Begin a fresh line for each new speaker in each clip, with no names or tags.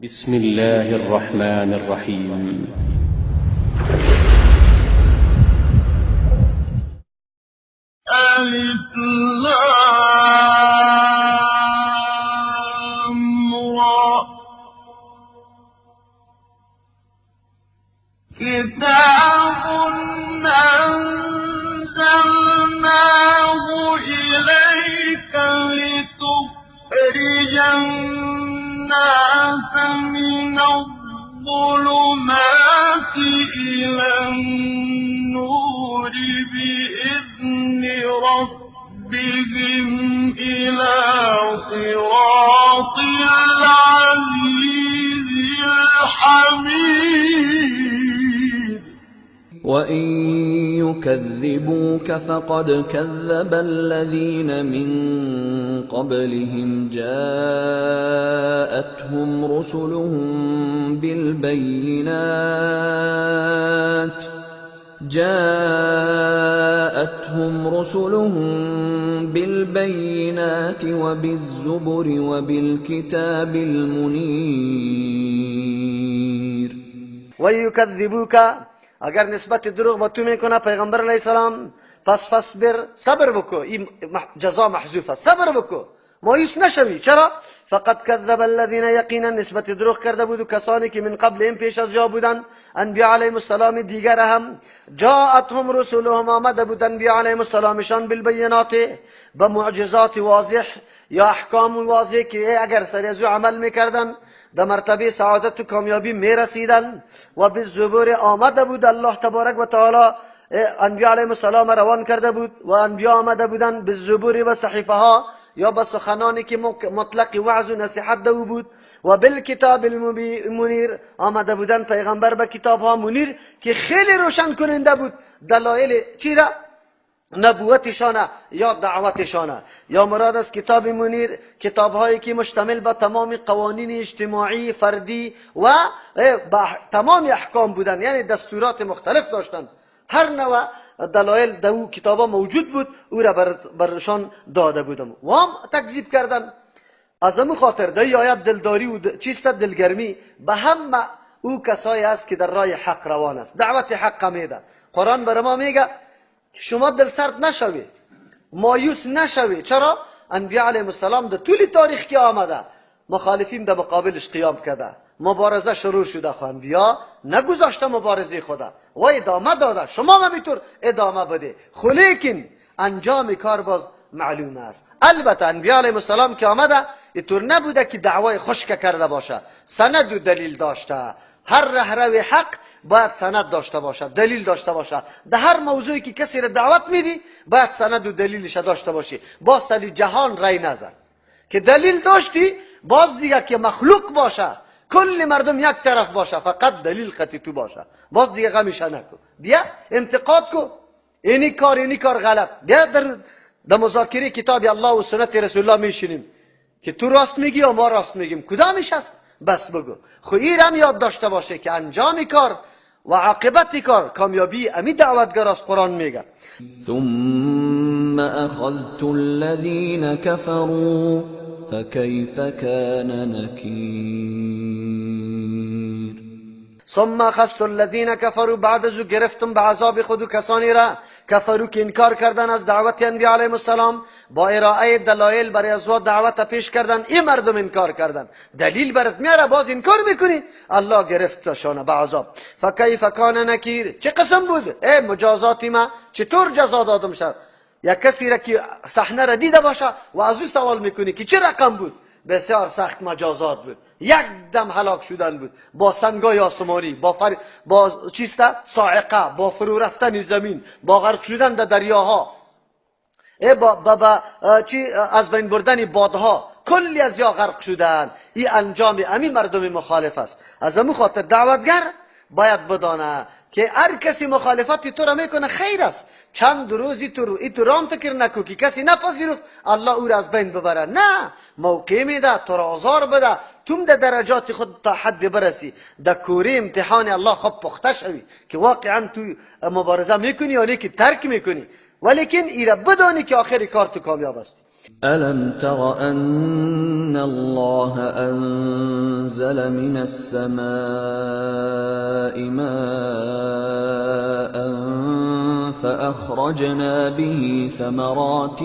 بسم الله الرحمن الرحیم.
الف لام را. كتاب أنزلناه إليك لتخرج الناس من الظلمات إلى النور بإذن ربهم إلى صراط العزيز الحميد.
وإن يكذبوك فقد كذب الذين من قبلهم جاءتهم رسلهم بالبينات وبالزبر وبالكتاب المنير.
ويكذبوك اگر نسبت دروغ با تو میکنه پیغمبر علیه السلام، پس فاصبر، صبر بکو. این جزا محذوفه، صبر بکو، مایوس نشوی. چرا؟ فقد کذب الذین، یقینا نسبت دروغ کرده بود و کسانی که من قبل این پیش از جا بودن، انبیاء علیهم السلام دیگر هم، جاءتهم رسولهم، آمده بود انبیاء علیهم السلامشان بالبینات، به معجزات واضح یا احکام واضح که اگر سر از او عمل میکردن در مرتبه سعادت و کامیابی میرسیدن. و به زبور آمده بود الله تبارک و تعالی انبیاء علیهم السلام روان کرده بود و انبیاء آمده بودن به زبور و صحیفه ها یا به سخنانی که مطلق وعظ و نصیحت دو بود. و بالکتاب المنیر آمده بودن پیغمبر به کتاب ها منیر که خیلی روشن کننده بود دلایل چی را؟ نبوتشانه یا دعوتشانه. یا مراد از کتاب منیر کتاب هایی که مشتمل به تمام قوانین اجتماعی فردی و تمام احکام بودن، یعنی دستورات مختلف داشتن، هر نوع دلایل در کتاب ها موجود بود، او را برشان داده بودم و هم تکذیب کردن. از امو خاطر در آیت دلداری و چیست دلگرمی به هم او کسایی است که در راه حق روان است، دعوت حق میده. قرآن بر ما میگه شما دل سرد نشوی، مایوس نشوی. چرا؟ انبیاء علیهم السلام در طول تاریخ که آمده مخالفین در مقابلش قیام کرده، مبارزه شروع شده، خو انبیا نگذاشته مبارزه خدا و ادامه داده. شما هم اینطور ادامه بده، خو لیکن انجام کار باز معلوم است. البته انبیاء علیهم السلام که آمده اینطور نبوده که دعوای خشک کرده باشه، سند و دلیل داشته. هر رهرو حق باید سند داشته باشه، دلیل داشته باشه. در هر موضوعی که کسی را دعوت میدی باید سند و دلیلش داشته باشی. باز سر جهان رای نزن که دلیل داشتی، باز دیگه که مخلوق باشه، کل مردم یک طرف باشه، فقط دلیل قطعی تو باشه، باز دیگه غمش نکن. بیا انتقاد کو، اینی کار اینی کار غلط. بیا در مذاکره کتاب الله و سنت رسول الله میشینیم که تو راست میگی یا ما راست میگیم، کدامش است؟ بس بگو. خو این هم یاد داشته باشه که انجام کار و عاقبت کار کامیابی امی دعوتگر از قرآن میگه.
ثم اخذت الذین كفروا فكيف كان نكیر.
ثم اخذت الذین كفروا، بعد از گرفتم به عذاب خود و کسانی را کفرو که انکار کردن از دعوت انبیاء علیهم السلام، با ارائه دلایل برای از دعوت پیش کردن، این مردم انکار کردن، دلیل برات میاره باز انکار میکنی، الله گرفتشان به عذاب. فکیف کان نکیر، چه قسم بود ای مجازاتی ما، چطور جزا دادم شد. یا کسی را که صحنه را دیده باشه و از او سوال میکنی که چه رقم بود، بسیار سخت مجازات بود، یک دم هلاک شدن بود، با سنگای آسمانی، با چیسته صاعقه، با فرو رفتن زمین، با غرق شدن در دریاها، با چی از بین بردن بادها، کلی از یا غرق شدن. این انجام امین مردم مخالف است. از امو خاطر دعوتگر باید بدانه که هر کسی مخالفت تو را میکنه خیر است. چند روزی تو رام فکر نکو که کسی نپذیرفت الله او را از بین ببره، نه، موقع میده تو را آزار بده، توم در درجات خود تا حد برسی، در کوره امتحان الله خب پخته شوی که واقعا تو مبارزه میکنی یا نه که ترک میکنی. ولیکن ایره بدانی که آخر کار تو کامیاب است.
الم تر ان الله انزل من السماء ماء فاخرجنا به ثمرات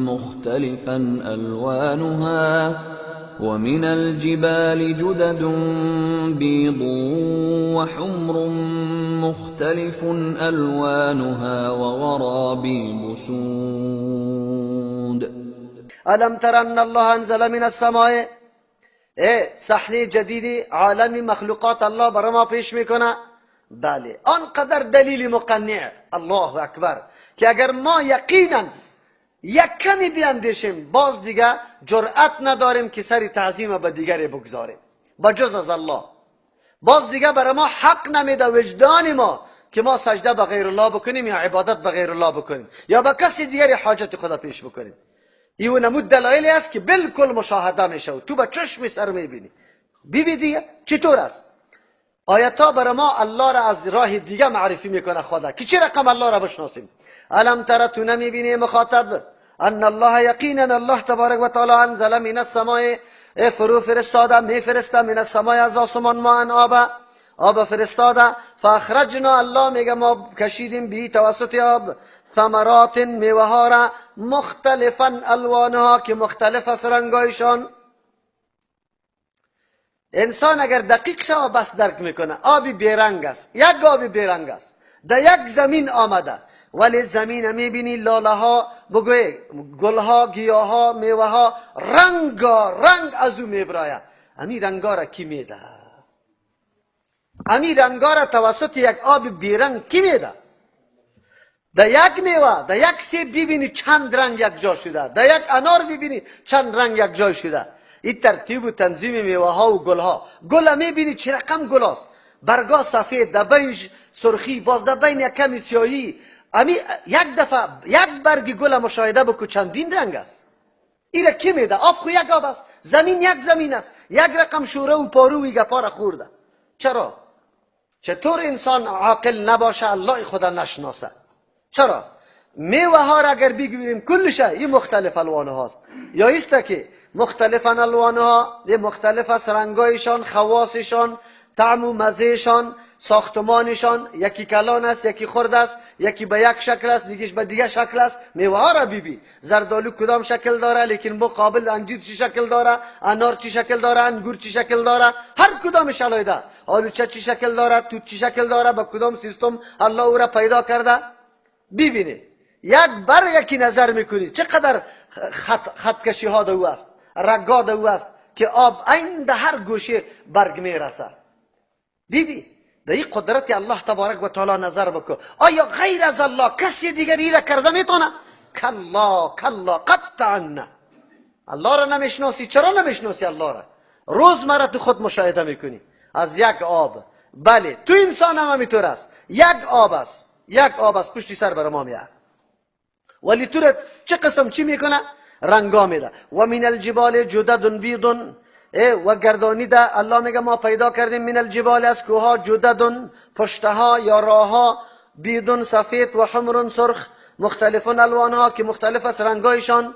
مختلفا الوانها ومن الجبال جدد بيض وحمر مختلف ألوانها وغرابيب سود.
الم تر ان الله انزل من السماء، صحنه جدید عالم مخلوقات الله برای ما پیش میکنه. بله، آنقدر دلیل مقنع، الله اکبر، که اگر ما یقینا یک کمی بیاندیشیم باز دیگه جرأت نداریم که سر تعظیم به دیگری بگذاریم با جز از الله. باز دیگه برای ما حق نمیده وجدان ما که ما سجده به غیر الله بکنیم یا عبادت به غیر الله بکنیم یا به کسی دیگری حاجت خدا پیش بکنیم. این نمود دلایلی است که بالکل مشاهده میشه و تو به چشم سر میبینی. ببین دیگه چطور است. آیت ها برای ما الله را از راه دیگه معرفی میکنه خدا که چه رقم الله را بشناسیم. الم تر، تو نمیبینی مخاطب، ان الله یقینا الله تبارک و تعالی انزل من السماء، فرو فرستاده، میفرسته، من السماء از آسمان، ماء آب، آب فرستاده، فاخرجنا، الله میگه ما کشیدیم، به توسط آب، ثمرات میوه ها را، مختلفا الوانها که مختلف است رنگایشان. انسان اگر دقیق شود بس درک میکنه. آبی بیرنگ است، یک آبی بیرنگ است در یک زمین آمده، ولی زمین میبینی لاله ها، بگوی گل ها، گیاه ها، میوه ها، رنگا رنگ از او میبراید. امی رنگا را کی میده؟ امی رنگا را توسط یک آب بیرنگ کی میده؟ در یک میوه، در یک سیب ببینی چند رنگ یک جا شده، در یک انار ببینی چند رنگ یک جا شده. این ترتیب و تنظیم میوه ها و گل ها، گل میبینی چه رقم گل است، برگا سفید، در بین سرخی، باز در بین یک کمی سیاهی. امی یک دفعه یک برگ گل مشاهده بکو چندین رنگ است. ایره کی میده؟ آب خو یک آب است، زمین یک زمین است، یک رقم شوره و پارو و گپا را خورده. چرا؟ چطور انسان عاقل نباشه الله خدا نشناسه؟ چرا؟ میوه ها را اگر بگیریم کلشه این مختلف الوان هاست، یا ایست که مختلف الوان ها مختلف است، رنگایشان، خواصشان، طعم و مزهشان، ساختمانشان، یکی کلان است، یکی خرد است، یکی به یک شکل است، دیگهش به دیگه شکل است. میوه ها را ببین، زردآلو کدام شکل داره، لیکن مقابل انجیر چی شکل داره، انار چی شکل داره، انگور چی شکل داره، هر کدامش علیحده، آلوچه چی شکل داره، توت چی شکل داره، با کدام سیستم الله او را پیدا کرده. ببینی یک برگ که نظر میکنی چقدر خط کشی ها دو است، رگا دو است که آب عین در هر گوشه برگ میرسه. ببین در این قدرت الله تبارک و تعالی نظر بکن. آیا غیر از الله کسی دیگری را کرده میتونه؟ کلا کلا، قطعا نه. الله را نمیشناسی. چرا نمیشناسی الله را؟ روزمره تو خود مشاهده میکنی از یک آب. بله، تو انسان هم همینطور است، یک آب است، یک آب است پشتی سر بر ما میاد، ولی تو را چه قسم چی میکنه؟ رنگا میده. و من الجبال جدد بیض، و گردانیده. الله میگه ما پیدا کردیم، من الجبال از کوها، جدد پشتها یا راهها، بیض سفید، و حمر سرخ، مختلف الوانها که مختلف است رنگایشان،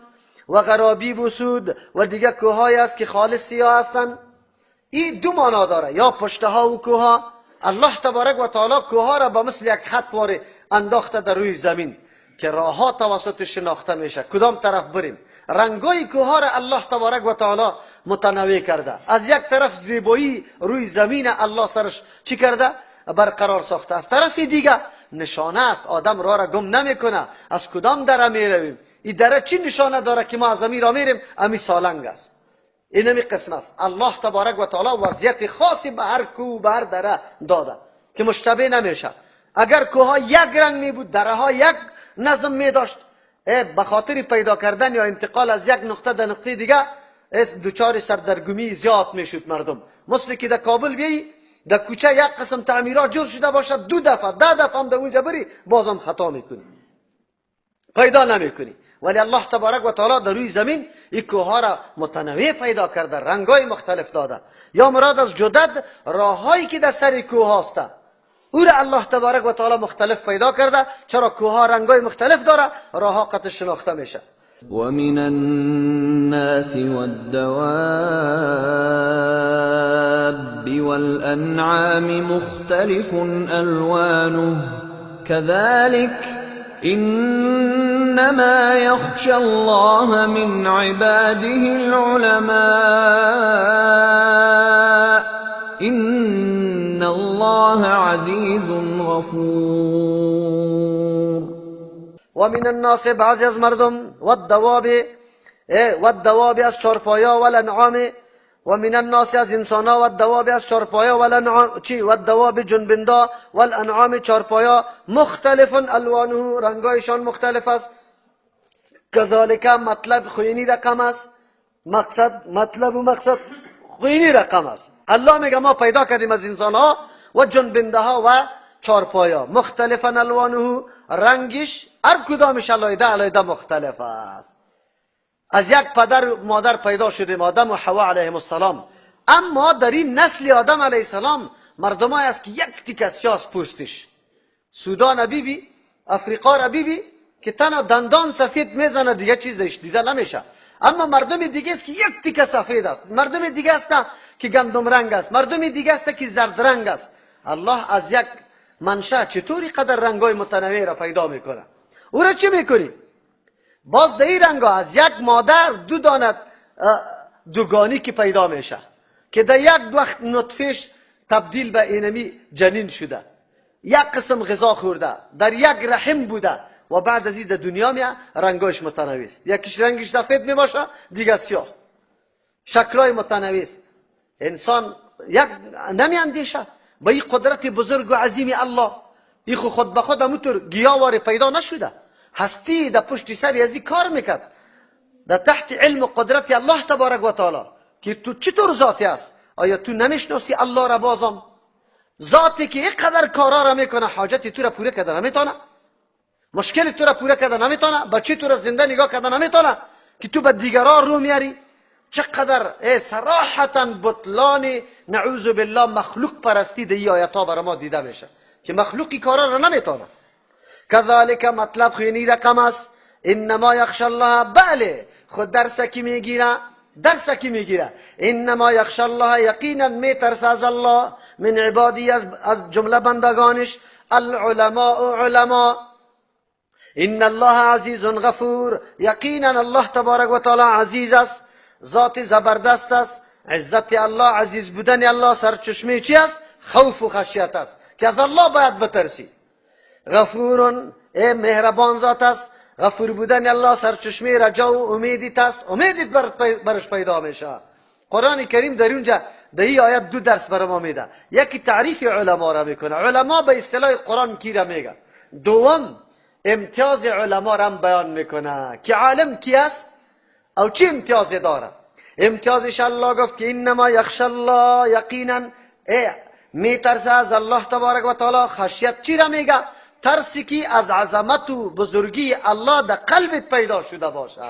و غرابیب سود، و دیگه کوههای است که خالص سیاه هستند. این دو معنا داره، یا پشتها و کوها. الله تبارک و تعالی کوها را با مثل یک خط واره انداخته در روی زمین که راه توسط شناخته میشه کدام طرف بریم. رنگای کوها را الله تبارک و تعالی متنوع کرده. از یک طرف زیبایی روی زمین الله سرش چی کرده؟ برقرار ساخته. از طرف دیگه نشانه است، آدم راه را گم نمیکنه. از کدام دره میرویم؟ این دره چی نشانه داره که ما از امی را میریم؟ امی سالنگ است، این امی قسم است. الله تبارک و تعالی وضعیت خاصی به هر کوه، به هر دره داده که مشتبه نمیشه. اگر کوه یک رنگ می بود، دره ها یک نظم می داشت، به خاطر پیدا کردن یا انتقال از یک نقطه در نقطه دیگه دچار سردرگمی زیاد میشد مردم. مثل که در کابل بیایی، در کوچه یک قسم تعمیرات جور شده باشد، دو دفعه 10 دفعه هم در اونجا بری بازم خطا میکنی، پیدا نمیکنی. ولی الله تبارک و تعالی در روی زمین این کوه را متنوع پیدا کرده، رنگای مختلف داده. یا مراد از جدد راههایی که در سر کوه هاست. او را الله تبارک و تعالی مختلف پیدا کرده. چرا کوه رنگای مختلف داره، راه قطع شناخته میشه.
ومن الناس والدواب والأنعام مختلف ألوانه كذلك إنما يخشى الله من عباده العلماء إن الله عزيز غفور.
و من الناس بعضی از مردم، و الدواب از چارپایا، و الانعام، و من الناس از انسان ها، و الدواب از چارپایا، و الانعام چی، و الدواب جنبندا، و الانعام چارپایا، مختلف الوانه رنگایشان مختلف است. كذلك مطلب خوینی رقم است، مقصد مطلب و مقصد خوینی رقم است. الله میگه ما پیدا کردیم از انسان ها و جنبنده ها و چارپایا، مختلفا الوانه رنگش هر کدامش علیحده علیحده مختلف است. از یک پدر و مادر پیدا شدیم، آدم و حوا علیهم السلام، اما در این نسل آدم علیه السلام مردمای است که یک تیک سیاس پوستش، سودان بیبی، افریقا را بیبی که تنها دندان سفید میزنه دیگه چیز دیده نمیشه. اما مردم دیگه است که یک تیک سفید است، مردم دیگه است که گندم رنگ است، مردم دیگه است که زرد رنگ است. الله از یک منشأ چطوری قدر رنگای متنوع را پیدا میکنه؟ او را چی میکنی؟ باز در این رنگا از یک مادر دو دانه دوگانی که پیدا میشه که در یک وقت نطفهش تبدیل به اینمی جنین شده، یک قسم غذا خورده، در یک رحم بوده و بعد از این در دنیا میاد رنگاش متنوع است. یکیش رنگش سفید میباشه، دیگه سیاه، شکلای متنوع است. انسان یک نمیاندیشه با این قدرت بزرگ و عظیم الله، این خود به خود همونطور گیاوار پیدا نشده، هستی در پشت سر ازی کار میکرد، در تحت علم و قدرت الله تبارک و تعالی که تو چطور ذاتی است. آیا تو نمیشناسی الله را؟ بازم ذاتی که اینقدر کارا را میکنه، حاجت تو را پوره کرده نمیتونه، مشکل تو را پوره کرده نمیتونه، بچه تو را زنده نگاه کرده نمیتونه که تو به دیگران رو میاری. چقدر صراحتا بطلان نعوذ بالله مخلوق پرستی در این آیت ها برای ما دیده میشه که مخلوقی کارا را نمیتونه. كذلك مطلب خینی رقم است. انما یخشى الله، بله خود درس کی میگیره، درس کی میگیره. انما یخشى الله یقینا میترسه از الله، من عبادی از جمله بندگانش، العلماء علما. ان الله عزیز غفور، یقینا الله تبارک و تعالی عزیز است، ذات زبردست است. عزت الله، عزیز بودن الله سرچشمه چی است؟ خوف و خشیت است که از الله باید بترسی. غفور ای مهربان ذات است، غفور بودن الله سرچشمه رجا و امیدیت است، امیدیت برش پیدا میشه. قرآن کریم در اونجا در این آیت دو درس برای ما میده. یکی تعریف علما را میکنه، علما به اصطلاح قرآن کی را میگه. دوم امتیاز علما را هم بیان میکنه که عالم کی است او چه امتیاز داره. امتیازش الله گفت که انما یخشى الله، یقینا میترسه از الله تبارک و تعالی. خشیت چی را میگه؟ ترسی که از عظمت و بزرگی الله در قلبت پیدا شده باشه.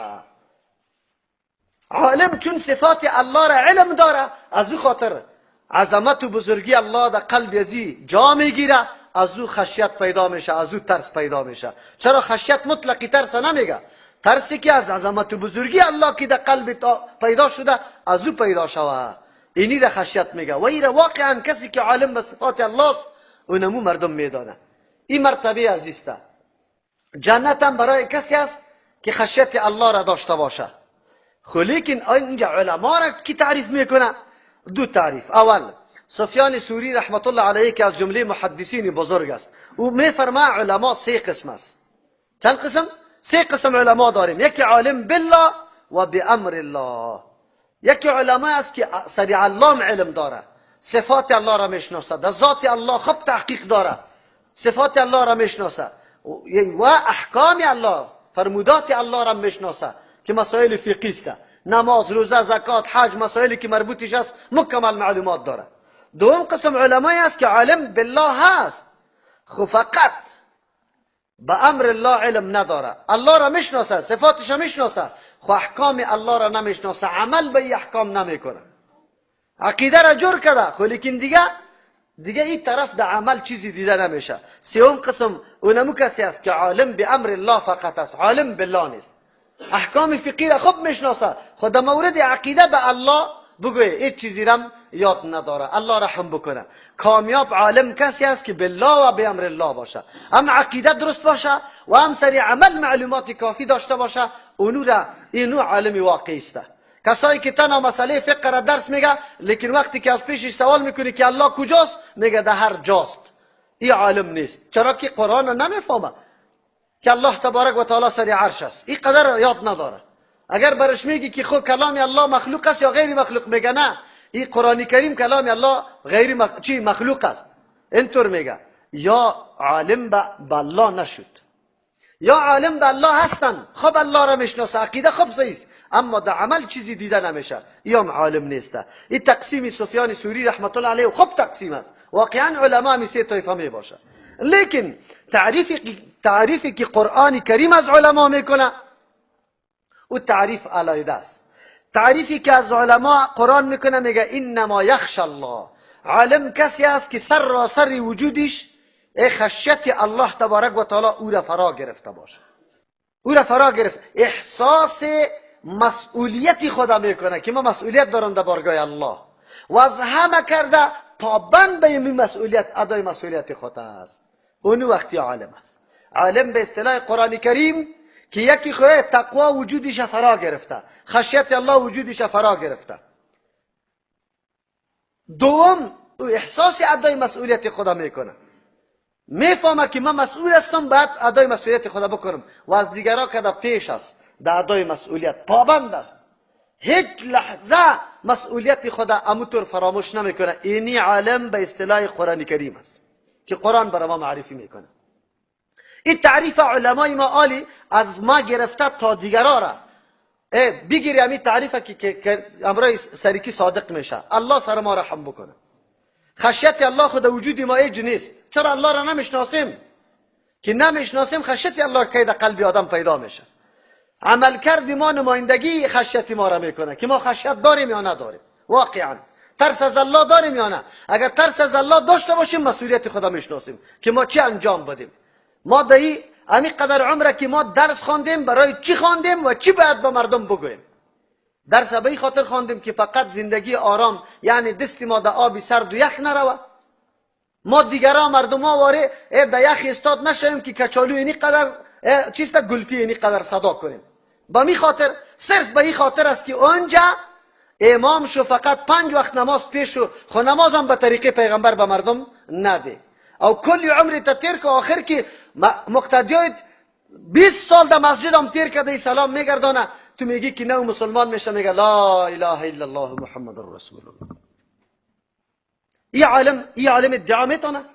عالم چون صفات الله را علم داره، از او خاطر عظمت و بزرگی الله در قلب ازی جا میگیره، از او خشیت پیدا میشه، از او ترس پیدا میشه. چرا خشیت مطلقی ترس نمیگه؟ ترسی که از عظمت و بزرگی الله که در قلب پیدا شده از او پیدا شوه، اینی را خشیت میگه. و این را واقعا کسی که عالم به صفات الله است اونمو مردم میدانه. این مرتبه عزیزته. جنت هم برای کسی است که خشیت الله را داشته باشه. خو لیکن اینجا علما را کی تعریف میکنه؟ دو تعریف. اول سفیان ثوری رحمت الله علیه که از جمله محدثین بزرگ است، او میفرما علما سه قسم است. چند قسم؟ سه قسم علما داریم. یکی عالم بالله و بامر الله، یکی علما است که سری علام علم داره، صفات الله را میشناسه، در ذات الله خوب تحقیق داره، صفات الله را میشناسه و احکام الله، فرمودات الله را میشناسه که مسائل فقهی است، نماز، روزه، زکات، حج، مسائلی که مربوطش است مکمل معلومات داره. دوم قسم علمایی است که عالم بالله هست، خو فقط به امر الله علم نداره، الله را میشناسه، صفاتش را میشناسه، خو احکام الله را نمیشناسه، عمل به این احکام نمیکنه، عقیده را جور کرده خو لیکن دیگه دیگه این طرف در عمل چیزی دیده نمیشه. سوم قسم اونمو کسی است که عالم به امر الله فقط است، عالم بالله نیست. احکام فقهی را خوب میشناسه، خود مورد عقیده به الله بگوی هیچ چیزی رم یاد نداره. الله رحم بکنه. کامیاب عالم کسی است که بالله و به امر الله باشه، هم عقیده درست باشه و هم سری عمل معلومات کافی داشته باشه. اونو را اینو عالم واقعی است. کسایی که تنها مسئله فقه را درس میگه، لیکن وقتی که از پیشش سوال میکنی که الله کجاست، میگه در هر جاست. این عالم نیست. چرا که قرآن نمیفهمه که الله تبارک و تعالی سر عرش است، این قدر یاد نداره. اگر برش میگی که خب کلام الله مخلوق است یا غیر مخلوق، میگه نه، این قرآن کریم کلام الله غیر چی مخلوق است، اینطور میگه. یا عالم به الله نشد، یا عالم به الله هستن، خب الله را میشناسه، عقیده خوب صحیح است، اما در عمل چیزی دیده نمیشه، یا عالم نیسته. این تقسیم سفیان ثوری رحمت الله علیه خوب تقسیم است. واقعا علما می سه طایفه می باشه، لیکن تعریفی که قرآن کریم از علما میکنه او تعریف علیده است. تعریفی که از علما قرآن میکنه میگه انما یخش الله. عالم کسی است که سر را سر وجودش خشیت الله تبارک و تعالی او را فرا گرفته باشه، او را فرا گرفت، احساس مسئولیت خدا میکنه که ما مسئولیت دارم در بارگاه الله و از همه کرده پابند به این مسئولیت، ادای مسئولیت خود است. اون وقتی عالم است. عالم به اصطلاح قرآن کریم که یکی خواه تقوا وجودش فرا گرفته، خشیت الله وجودش فرا گرفته. دوم احساس ادای مسئولیت خدا میکنه، میفهمه که من مسئول هستم، باید ادای مسئولیت خدا بکنم و از دیگرها که در پیش است در ادای مسئولیت پابند است، هیچ لحظه مسئولیت خدا اموطور فراموش نمیکنه. اینی عالم به اصطلاح قرآن کریم است که قرآن برای ما معرفی میکنه. این تعریف علمای ما عالی از ما گرفته تا دیگرها را بگیری، همین تعریف که امرای سریکی صادق میشه. الله سر ما رحم بکنه. خشیت الله خود وجود ما ایج نیست. چرا الله را نمیشناسیم؟ که نمیشناسیم خشیت الله که در قلب آدم پیدا میشه. عمل کرد ما نمایندگی خشیت ما را میکنه که ما خشیت داریم یا نداریم. واقعا ترس از الله داریم یا نه؟ اگر ترس از الله داشته باشیم مسئولیت خدا میشناسیم که ما چی انجام بدیم. ما دهی امی قدر عمره که ما درس خواندیم برای چی خواندیم و چی باید به مردم بگوییم؟ درس به این خاطر خواندیم که فقط زندگی آرام، یعنی دست ما در آب سرد و یخ نروه، ما دیگران مردم ها واره در یخ استاد نشویم که کچالو اینی قدر چیست گلپی اینی قدر صدا کنیم. به می خاطر، صرف به این خاطر است که اونجا امام شو فقط 5 وقت نماز پیش شو، خو نماز هم به طریقه پیغمبر به مردم نده. او کلی عمری تا تیر که آخر که مقتدیای 20 سال در مسجد هم تیر کرده سلام میگردانه، تو میگی که نه مسلمان میشه، میگه لا اله الا الله محمد رسول الله. ای عالم، ای عالم ادعا میتونه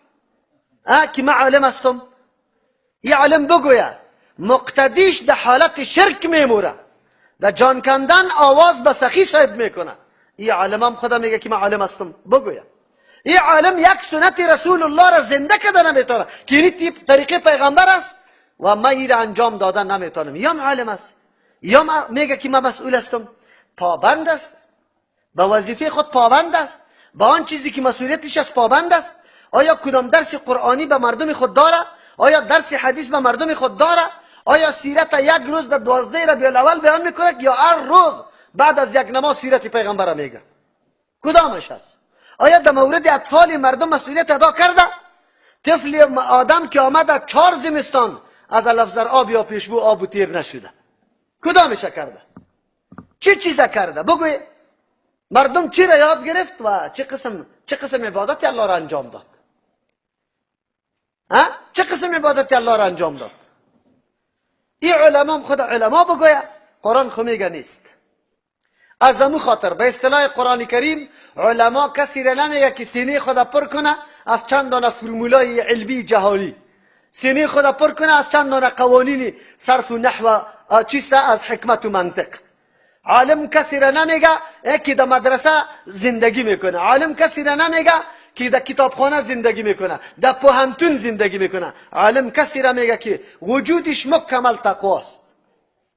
که من عالم هستم؟ ای عالم بگویه مقتدیش در حالت شرک میموره، در جان کندن آواز به سخی صاحب میکنه. ای عالم هم خدا میگه که من عالم هستم، بگویه. ای عالم یک سنت رسول الله را زنده کرده نمیتونه که این طریقه پیغمبر است و من این را انجام دادن نمیتونم. یا عالم است یا میگه که من مسئول هستم، پابند است به وظیفه خود، پابند است به آن چیزی که مسئولیتش است، پابند است. آیا کدام درس قرآنی به مردم خود داره؟ آیا درس حدیث به مردم خود داره؟ آیا سیرت یک روز در 12 ربیع الاول بیان میکنه یا هر روز بعد از یک نماز سیرت پیغمبر میگه؟ کدامش است؟ آیا در مورد اطفال مردم مسئولیت ادا کرده؟ طفل آدم که آمده 4 زمستان از الافزر آب یا پیشبو آب و تیر نشده، کدامش کرده؟ چه چیز کرده؟ بگوی مردم چی را یاد گرفت و چه قسم عبادت الله را انجام داد؟ ها؟ چه قسم عبادت الله را انجام داد؟ این علما خود علما بگویه، قرآن خو میگه نیست. از امو خاطر به اصطلاح قرآن کریم علما کسی را نمیگه که سینه خود پر کنه از چند دانه فرمولای علمی جهانی، سینه خود پر کنه از چند دانه قوانین صرف و نحو چیست از حکمت و منطق. عالم کسی را نمیگه که در مدرسه زندگی میکنه، عالم کسی را نمیگه که در کتابخانه زندگی میکنه، در پوهنتون زندگی میکنه. عالم کسی را میگه که وجودش مکمل تقواست،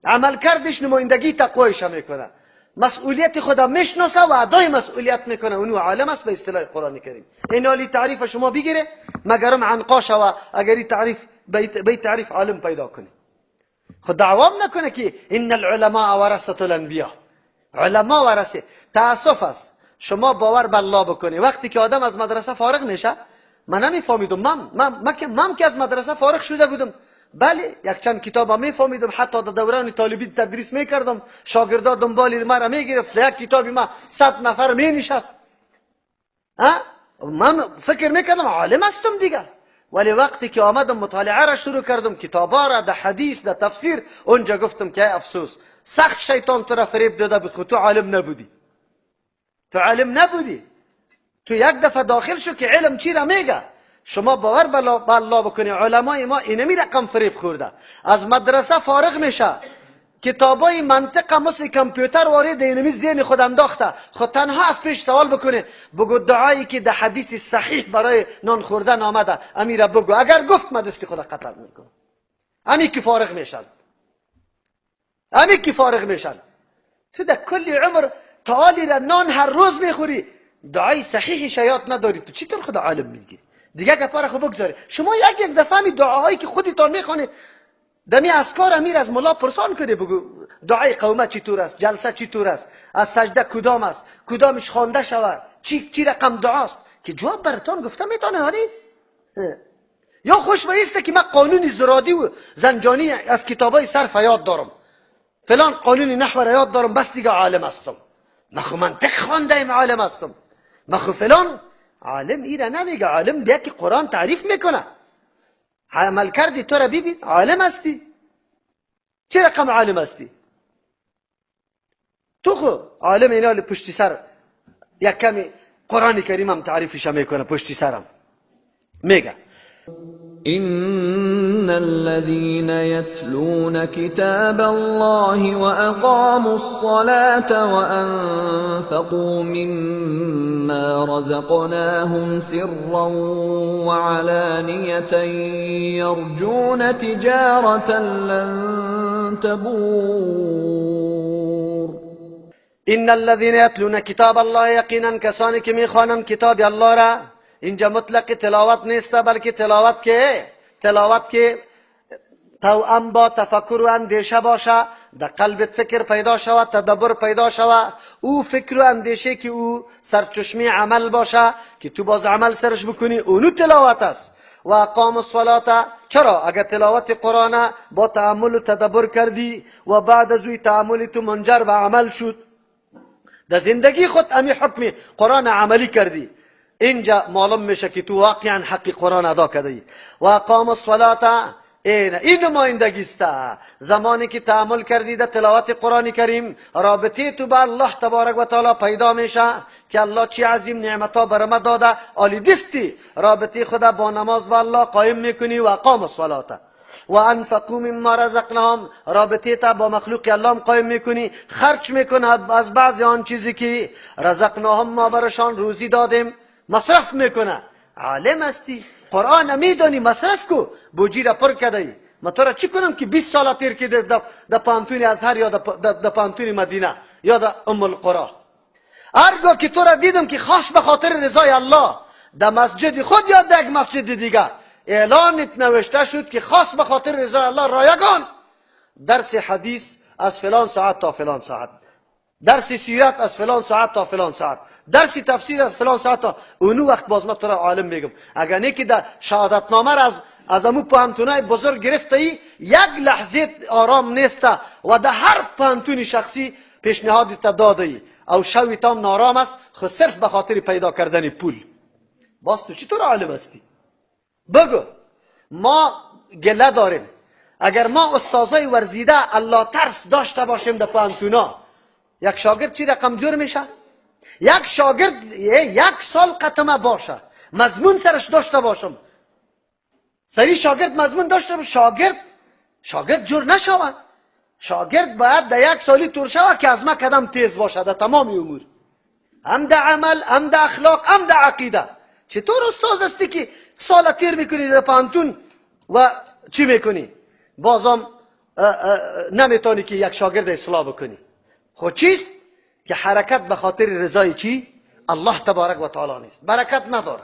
عمل کردش نمایندگی تقوایش میکنه. مسئولیت خدا میشناسه و ادای مسئولیت میکنه، اونو عالم است به اصطلاح قرآن کریم. این عالی تعریف شما بگیره مگرم عنقا شوه اگر این تعریف به تعریف عالم پیدا کنه. خود دعوام نکنه که ان العلماء ورثه الانبیاء، علما ورثه. تاسف است شما باور به الله بکنی وقتی که آدم از مدرسه فارغ میشه. من نمیفهمیدم، من که از مدرسه فارغ شده بودم، بله یک چند کتاب هم میفهمیدم، حتی در دوران طالبی تدریس میکردم، شاگردا دنبال مرا میگرفت، یک کتابی ما 100 نفر مینشست. من فکر میکردم عالم هستم دیگه، ولی وقتی که آمدم مطالعه را شروع کردم، کتابا را در حدیث در تفسیر، اونجا گفتم که افسوس، سخت شیطان تو را فریب داده بود، خود تو عالم نبودی، تو عالم نبودی. تو یک دفعه داخل شو که علم چی را میگه. شما باور به الله بکنی علمای ما اینمی رقم فریب خورده، از مدرسه فارغ میشه، کتابای منطقه مثل کامپیوتر وارد اینمی ذهن خود انداخته، خود تنها از پیش سوال بکنه، بگو دعایی که در حدیث صحیح برای نان خوردن آمده امیره بگو، اگر گفت من دست خود قتل میکنم. امی که فارغ میشن، امی که فارغ میشن. تو در کل عمر تعالی را نان هر روز میخوری، دعای صحیح شیات نداری، تو چطور خدا عالم میگیری؟ دیگه گپا را خب بگذاری. شما یک یک دفعه می دعاهایی که خودتان میخوانید دمی اذکار امیر از ملا پرسان کنی، بگو دعای قومه چطور است، جلسه چطور است، از سجده کدام است، کدامش خوانده شود، چی رقم دعاست، که جواب براتان گفته میتونه. هانی یا خوش بایسته که من قانون زرادی و زنجانی از کتابای صرف یاد دارم، فلان قانون نحو را یاد دارم، بس دیگه عالم هستم. من خو منطق خوانده ایم عالم هستم، من خو فلان عالم. ایره نمیگه عالم، بیا که قرآن تعریف میکنه. عمل کردی تو را ببین عالم هستی، چه رقم عالم هستی تو؟ خو عالم اینا پشتی سر یک کمی قرآن کریم هم تعریفش میکنه، پشتی سرم میگه
إن الذين يتلون كتاب الله وأقاموا الصلاة وأنفقوا مما رزقناهم سرا وعلانية يرجون تجارة لن تبور.
إن الذين يتلون كتاب الله یقینا کسانی که میخوانند کتاب الله را، اینجا مطلق تلاوت نیست، بلکه تلاوت که توأم با تفکر و اندیشه باشه، در قلبت فکر پیدا شود، تدبر پیدا شود، او فکر و اندیشه که او سرچشمه عمل باشه که تو باز عمل سرش بکنی، اونو تلاوت است. و اقام الصلاة، چرا؟ اگر تلاوت قرآن با تأمل و تدبر کردی و بعد از اوی تأمل تو منجر به عمل شد، در زندگی خود امی حکم قرآن عملی کردی، اینجا معلوم میشه که تو واقعا حق قرآن ادا کردی. و اقام الصلاة، این نمایندگی است. زمانی که تأمل کردی در تلاوت قرآن کریم، رابطه تو با الله تبارک و تعالی پیدا میشه که الله چی عظیم نعمتها بر ما داده، عالی دستی رابطه خدا با نماز با الله قایم میکنی. و اقام الصلاة و انفقوا مما رزقناهم، رابطه تا با مخلوق الله قایم میکنی، خرج میکنه از بعضی آن چیزی که رزقناهم ما برشان روزی دادیم، مصرف میکنه. عالم هستی، قرآن میدانی، مصرف کو، بوجی را پر کردی. ما تو را چی کنم که 20 سال تیر که در پانتون ازهر یا در پانتون مدینه یا در ام القرى. هرگاه که تو را دیدم که خاص به خاطر رضای الله در مسجد خود یا در یک مسجد دیگه اعلان نوشته شد که خاص به خاطر رضای الله رایگان درس حدیث از فلان ساعت تا فلان ساعت، درس سیرت از فلان ساعت تا فلان ساعت، درس تفسیر از فلان ساعت تا اونو وقت باز ما تو را عالم میگم. اگر نه که در شهادتنامه را از امو پانتونای بزرگ گرفته ای، یک لحظه آرام نیست و در هر پانتون شخصی پیشنهاد تا داده ای او شوی تام نارام است، خو صرف به خاطر پیدا کردن پول. باز تو چطور عالم هستی؟ بگو ما گله داریم. اگر ما استادای ورزیده الله ترس داشته باشیم در پانتونا، یک شاگرد چی رقم جور میشه؟ یک شاگرد یک سال قطمه باشه، مضمون سرش داشته باشم، سری شاگرد مضمون داشته باشه، شاگرد جور نشود. شاگرد باید در یک سالی طور شود که از ما کدام تیز باشه در تمام امور، هم در عمل، هم در اخلاق، هم در عقیده. چطور استاد هستی که سال تیر میکنی در پانتون و چی میکنی؟ بازم نمیتونی که یک شاگرد اصلاح بکنی. خب چیست؟ که حرکت به خاطر رضای چی؟ الله تبارک و تعالی نیست، برکت نداره.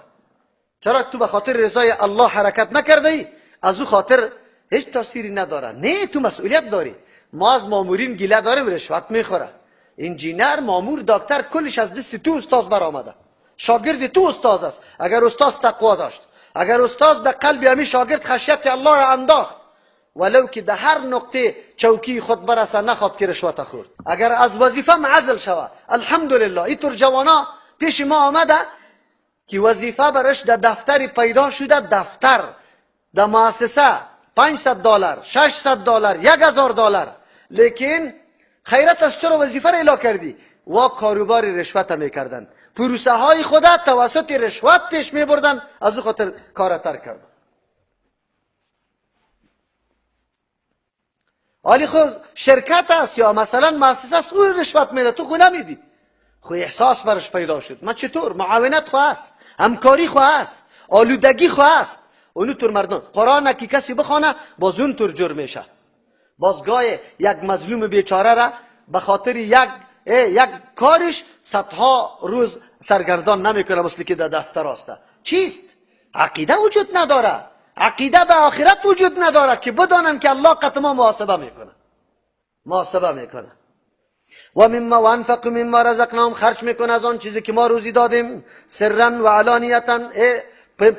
چرا تو به خاطر رضای الله حرکت نکرده ای؟ از او خاطر هیچ تاثیری نداره. نه، تو مسئولیت داری. ما از مامورین گله داریم، رشوت میخوره. انجینر، مامور، دکتر، کلش از دست تو استاد برآمده. شاگرد تو استاد است. اگر استاد تقوا داشت، اگر استاد در قلب همی شاگرد خشیت الله را انداخت، ولو که در هر نقطه چوکی خود برسه نخواد که رشوت خورد. اگر از وظیفه معزل شوه، الحمدلله اینطور جوانا پیش ما آمده که وظیفه برش در دفتر پیدا شده، دفتر در مؤسسه $500، $600، $1000، لیکن خیرت از چرا وظیفه را اعلا کردی؟ و کاروبار رشوت میکردن، پروسه های خود توسط رشوت پیش میبردن، از او خاطر کار ترک کردن. حالی خود شرکت است یا مثلا مؤسسه است، او رشوت میده، تو خو نمیدی. خو احساس برش پیدا شد، من چطور؟ معاونت خو است، همکاری خو است، آلودگی خو است. اونو طور مردم قرآن که کسی بخوانه باز اون طور جرم میشه. باز گاه یک مظلوم بیچاره را به خاطر یک کارش صدها روز سرگردان نمیکنه، مثل که در دفتر است. چیست؟ عقیده وجود نداره، عقیده به آخرت وجود نداره که بدانن که الله قط ما محاسبه میکنه، محاسبه میکنه. و مما وانفق مما رزقناهم، خرج میکنه از آن چیزی که ما روزی دادیم، سرا و علانیتا،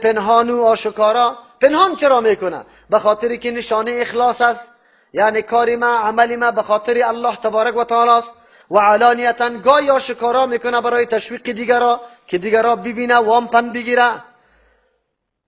پنهان و آشکارا. پنهان چرا میکنه؟ به خاطر که نشانه اخلاص است، یعنی کاری ما، عملی ما به خاطر الله تبارک و تعالی است. و علانیتا گاهی آشکارا میکنه برای تشویق دیگرا که دیگرا ببینه وام پن بگیره.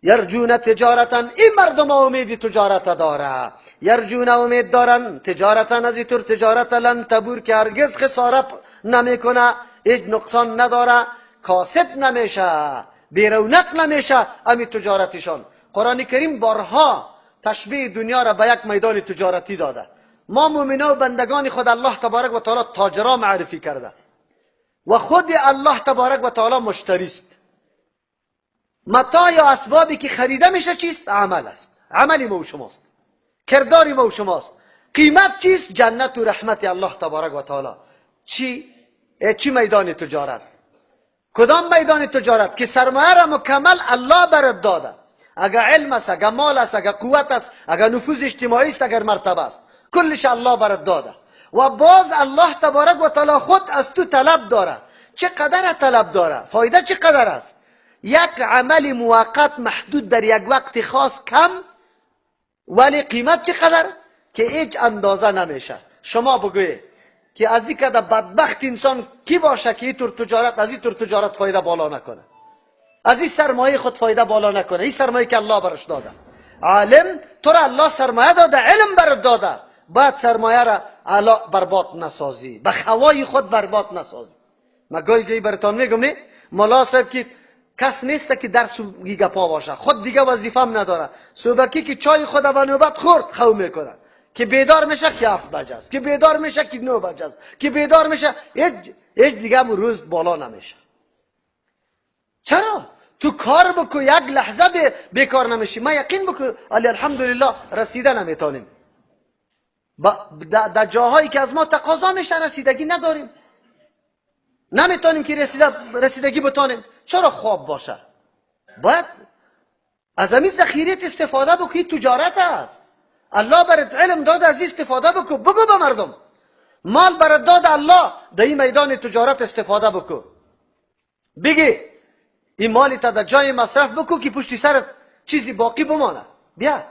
یرجون تجارتا، این مردم امید تجارت داره، یرجون امید دارن، تجارتا از اینطور تجارت لن تبور که هرگز خساره نمیکنه، هیچ نقصان نداره، کاسد نمیشه، بیرونق نمیشه امی تجارتشان. قرآن کریم بارها تشبیه دنیا را به یک میدان تجارتی داده. ما مؤمنا و بندگان خود الله تبارک و تعالی تاجرا معرفی کرده و خود الله تبارک و تعالی مشتری است. متاع یا اسبابی که خریده میشه چیست؟ عمل است، عملی ما و شماست، کرداری ما و شماست. قیمت چیست؟ جنت و رحمت الله تبارک و تعالی. چی میدان تجارت؟ کدام میدان تجارت که سرمایه را مکمل الله برات داده؟ اگر علم است، اگر مال است، اگر قوت است، اگر نفوذ اجتماعی است، اگر مرتبه است، کلش الله برات داده. و باز الله تبارک و تعالی خود از تو طلب داره. چقدر طلب داره؟ فایده چقدر است؟ یک عمل موقت محدود در یک وقت خاص کم، ولی قیمت چقدر که هیچ اندازه نمیشه. شما بگویید که از این که بدبخت انسان کی باشه که اینطور تجارت، از اینطور تجارت فایده بالا نکنه، از این سرمایه خود فایده بالا نکنه، این سرمایه که الله برش داده. عالم تو را الله سرمایه داده، علم برات داده، باید سرمایه را برباد نسازی، به خوای خود برباد نسازی. ما گاهی گاهی براتان میگم نه ملا صاحب که کس نیست که درس گپا باشه، خود دیگه وظیفه هم نداره. صبحکی که چای خود به نوبت خورد خو میکنه، که بیدار میشه که 7 بجه است، که بیدار میشه که 9 بجه است، که بیدار میشه هیچ دیگه روز بالا نمیشه. چرا؟ تو کار بکو، یک لحظه بیکار نمیشی. ما یقین بکو علی الحمدلله رسیده نمیتونیم. در جاهایی که از ما تقاضا میشه رسیدگی نداریم، نمیتونیم که رسیدگی بتانیم. چرا خواب باشه؟ باید از همین ذخیره استفاده بکنی. تجارت است. الله برات علم داده، از استفاده بکو، بگو به مردم. مال برات داده الله، در این میدان تجارت استفاده بکو. بگی این مالی تا در جای مصرف بکو که پشتی سرت چیزی باقی بمانه. بیا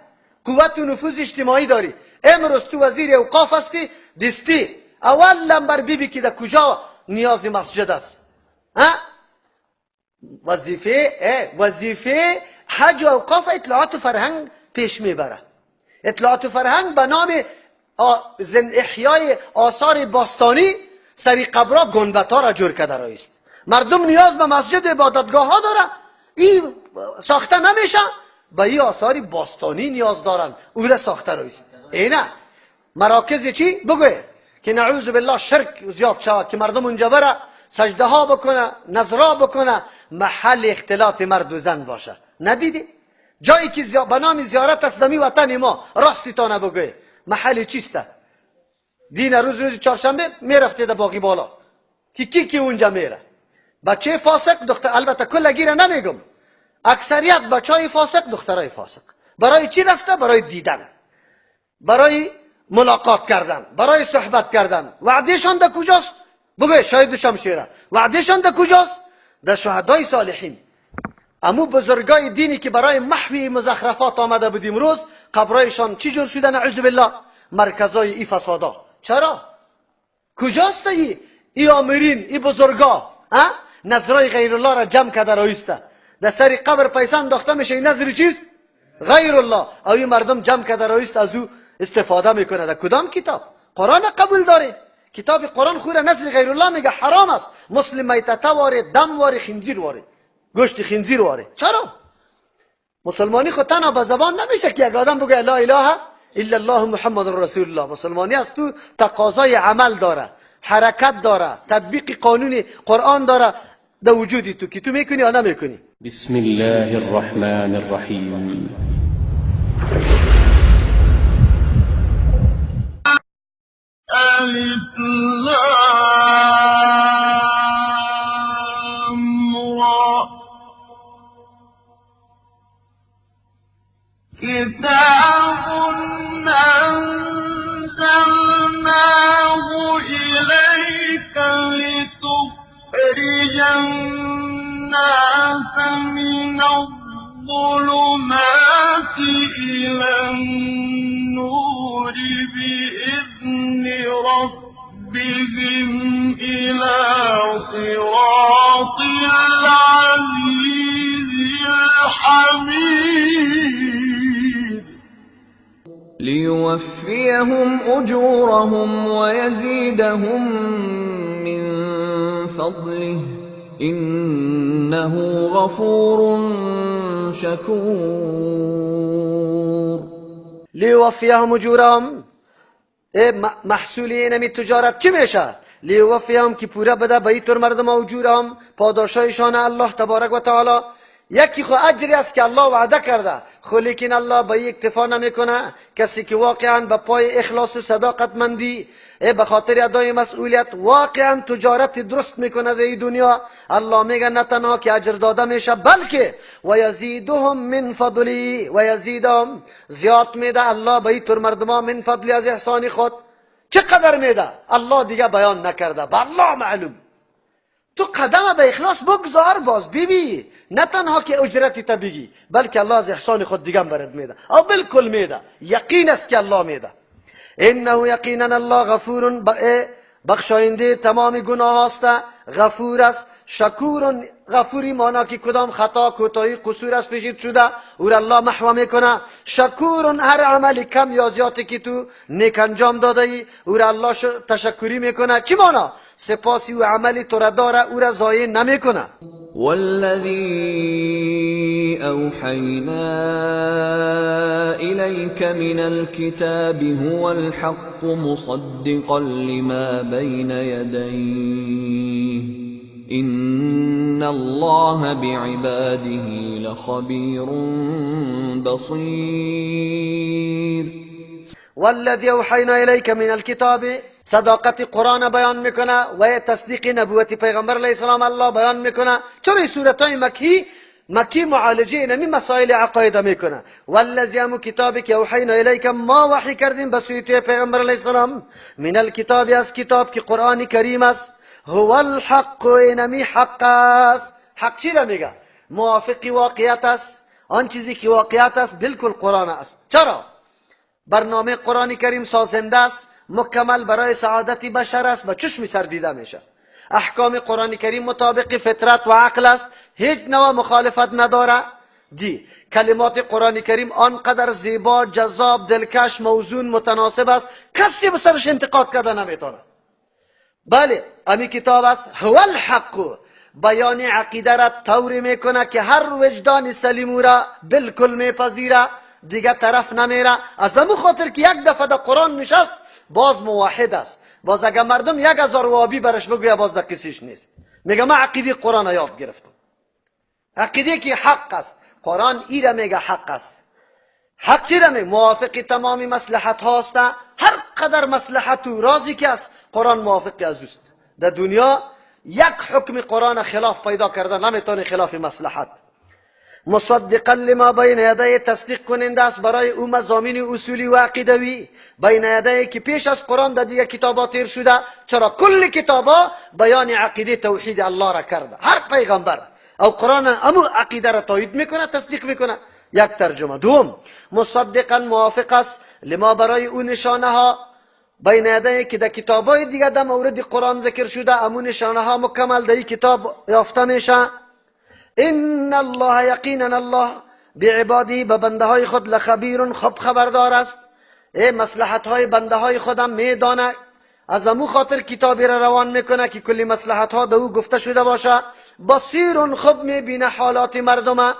قوت و نفوذ اجتماعی داری، امروز تو وزیر اوقاف هستی، دستی اول نمبر بیبی که در کجا نیاز مسجد است. ها؟ وظیفه حج و اوقاف اطلاعات و فرهنگ پیش میبره. اطلاعات و فرهنگ به نام احیای آثار باستانی سری قبرا گنبدها را جور کرده است. مردم نیاز به مسجد عبادتگاه ها داره، این ساخته نمیشه، به این آثار باستانی نیاز دارن، او را ساخته است. اینه مراکز چی بگوی که نعوذ بالله شرک زیاد شود، که مردم اونجا بره سجده ها بکنه، نظرها بکنه، محل اختلاط مرد و زن باشه. ندیدی جایی که به نام زیارت است دمی وطن ما، راستی تا نبگوی محل چیسته؟ دین روز روز چهارشنبه میرفته در باقی بالا که کی کی اونجا میره. بچه فاسق دختر، البته کلگی را نمیگم، اکثریت بچه های فاسق دخترای فاسق. برای چی رفته؟ برای دیدن، برای ملاقات کردن، برای صحبت کردن. وعدهشان در کجاست؟ بگوی شاید شمشیره. وعدهشان در کجاست؟ در شهدای صالحین. امو بزرگای دینی که برای محوی مزخرفات آمده بود امروز قبرایشان چی جور شده؟ نعوذ بالله، مرکزای ای فسادا. چرا؟ کجاست ای آمرین، ای بزرگا؟ نظرای غیر الله را جمع کرده رایسته در سر قبر پیسه انداخته میشه. این نظر چیست؟ غیر الله. او این مردم جمع کرده رایست از او استفاده میکنه. در کدام کتاب؟ قرآن قبول داره؟ کتاب قرآن خوره نظر غیر الله میگه حرام است. مسلم میتته واره، دم واره، خنزیر واره، گوشت خنزیر واره. چرا؟ مسلمانی خود تنها به زبان نمیشه که یک آدم بگه لا اله الا الله محمد رسول الله. مسلمانی از تو تقاضای عمل داره، حرکت داره، تطبیق قانون قرآن داره در وجودی تو که تو میکنی یا نمیکنی.
بسم الله الرحمن الرحیم.
الف لام را. کتاب انزلناه الیک لتخرج الناس من الظلمات الى النور بإذن ربهم إلى صراط العزيز الحميد.
ليوفيهم أجورهم ويزيدهم من فضله إنه غفور شكور.
لیوفیهم اجورهم، محصول اینمی تجارت چی میشه؟ لیوفیهم که پوره بده به اینطور مردم اجورهم، پاداشایشان الله تبارک و تعالی. یکی خو اجری است که الله وعده کرده، خو لیکن الله به این اکتفا نمیکنه. کسی که واقعا به پای اخلاص و صداقتمندی به خاطر ادای مسئولیت واقعا تجارت درست میکنه در این دنیا، الله میگه نه تنها که اجر داده میشه بلکه و یزیدهم من فضلی، و یزیدهم زیاد میده الله به اینطور مردما من فضلی، از احسان خود. چقدر میده الله دیگه بیان نکرده، به الله معلوم. تو قدم به اخلاص بگذار باز ببی، نه تنها که اجرتی تا بگی بلکه الله از احسان خود دیگه برد میده، او بالکل میده. یقین است که الله میده. انه یقینا الله غفور، بخشاینده تمام گناه است، غفور است، شکور. غفوری مانا که کدام خطا کوتاهی قصور است پیشید شده او را الله محو میکنه. شکور هر عمل کم یا زیادی که تو نیک انجام داده ای او را الله تشکری میکنه. چی مانا؟ سپاسی و عملی تو را داره، او را ضایع نمیکنه.
والذی اوحینا الیک من الكتاب هو الحق مصدقا لما بین یدیه ان الله بعباده لخبیر بصیر.
والذی اوحینا الیک من الكتاب، صداقت قرآن بیان میکنه و تصدیق نبوت پیغمبر علیه السلام الله بیان میکنه. چرا سورت های مکی معالجه اینمی مسائل عقاید میکنه. والذی، همو کتابی که اوحینا الیک، ما وحی کردیم به سوی پیغمبر علیه السلام، من الکتاب، از کتاب که قرآن کریم است، هو الحق، اینمی حق است. حق چی را میگه؟ موافق واقعیت است. آن چیزی که واقعیت است بالکل قرآن است. چرا؟ برنامه قرآن کریم سازنده است، مکمل برای سعادت بشر است، با چشم سر دیده میشه. احکام قرآن کریم مطابق فطرت و عقل است، هیچ نوع مخالفت نداره. دی کلمات قرآن کریم آنقدر زیبا، جذاب، دلکش، موزون، متناسب است، کسی به سرش انتقاد کرده نمیتونه. بله امی کتاب است، هو الحق، بیان عقیده را طوری میکنه که هر وجدان سلیم را بالکل میپذیره، دیگه طرف نمیره. از همون خاطر که یک دفعه در قرآن نشست باز موحد است. باز اگه مردم 1000 وابی برش بگویه باز در قصیش نیست. میگه من عقیده قرآن یاد گرفتم، عقیده که حق است. قرآن ایره میگه حق است. حق چی را میگه؟ موافق تمام مصلحت هاست. هر قدر مصلحت و رازی که است قرآن موافق از اوست. در دنیا یک حکم قرآن خلاف پیدا کرده نمیتونی، خلاف مصلحت. مصدقا لما بین یدیه، تصدیق کننده است برای او مضامین اصولی و عقیدوی بین یدیه که پیش از قرآن در دیگه کتابا تیر شده. چرا کل کتابا بیان عقیده توحید الله را کرده، هر پیغمبر او قرآن امو عقیده را تایید میکنه، تصدیق میکنه. یک ترجمه. دوم، مصدقا موافق است لما برای او نشانه ها بین یدیه که در کتابای دیگه در مورد قرآن ذکر شده، امو نشانه ها مکمل در این کتاب یافته میشه. ان الله یقینا الله بعباده به بنده های خود لخبیر خوب خبردار است. ای مصلحت های بنده های خودم میدانه، از امو خاطر کتابی را روان میکنه که کلی مصلحت ها در او گفته شده باشه. بصیر خوب میبینه حالات مردمه،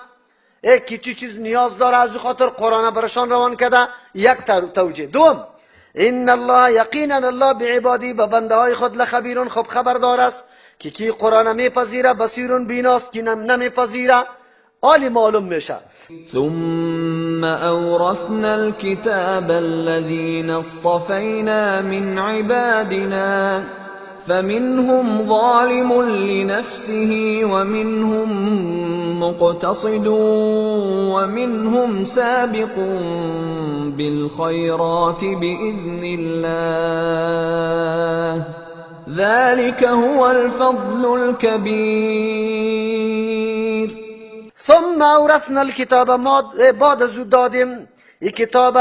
ای که چی چیز نیاز داره، از او خاطر قرآن برشان روان کرده. یک توجیه. دوم، ان الله یقینا الله بعباده به بنده های خود لخبیر خوب خبردار است که کی قرآن میپذیره، بصیر بیناست کی نمیپذیره، عالی معلوم میشه.
ثم اورثنا الكتاب الذين اصطفينا من عبادنا فمنهم ظالم لنفسه ومنهم مقتصد ومنهم سابق بالخيرات بإذن الله ذلك هو الفضل الكبير.
ثم اورثنا الكتاب، ما بعد از دادیم این کتاب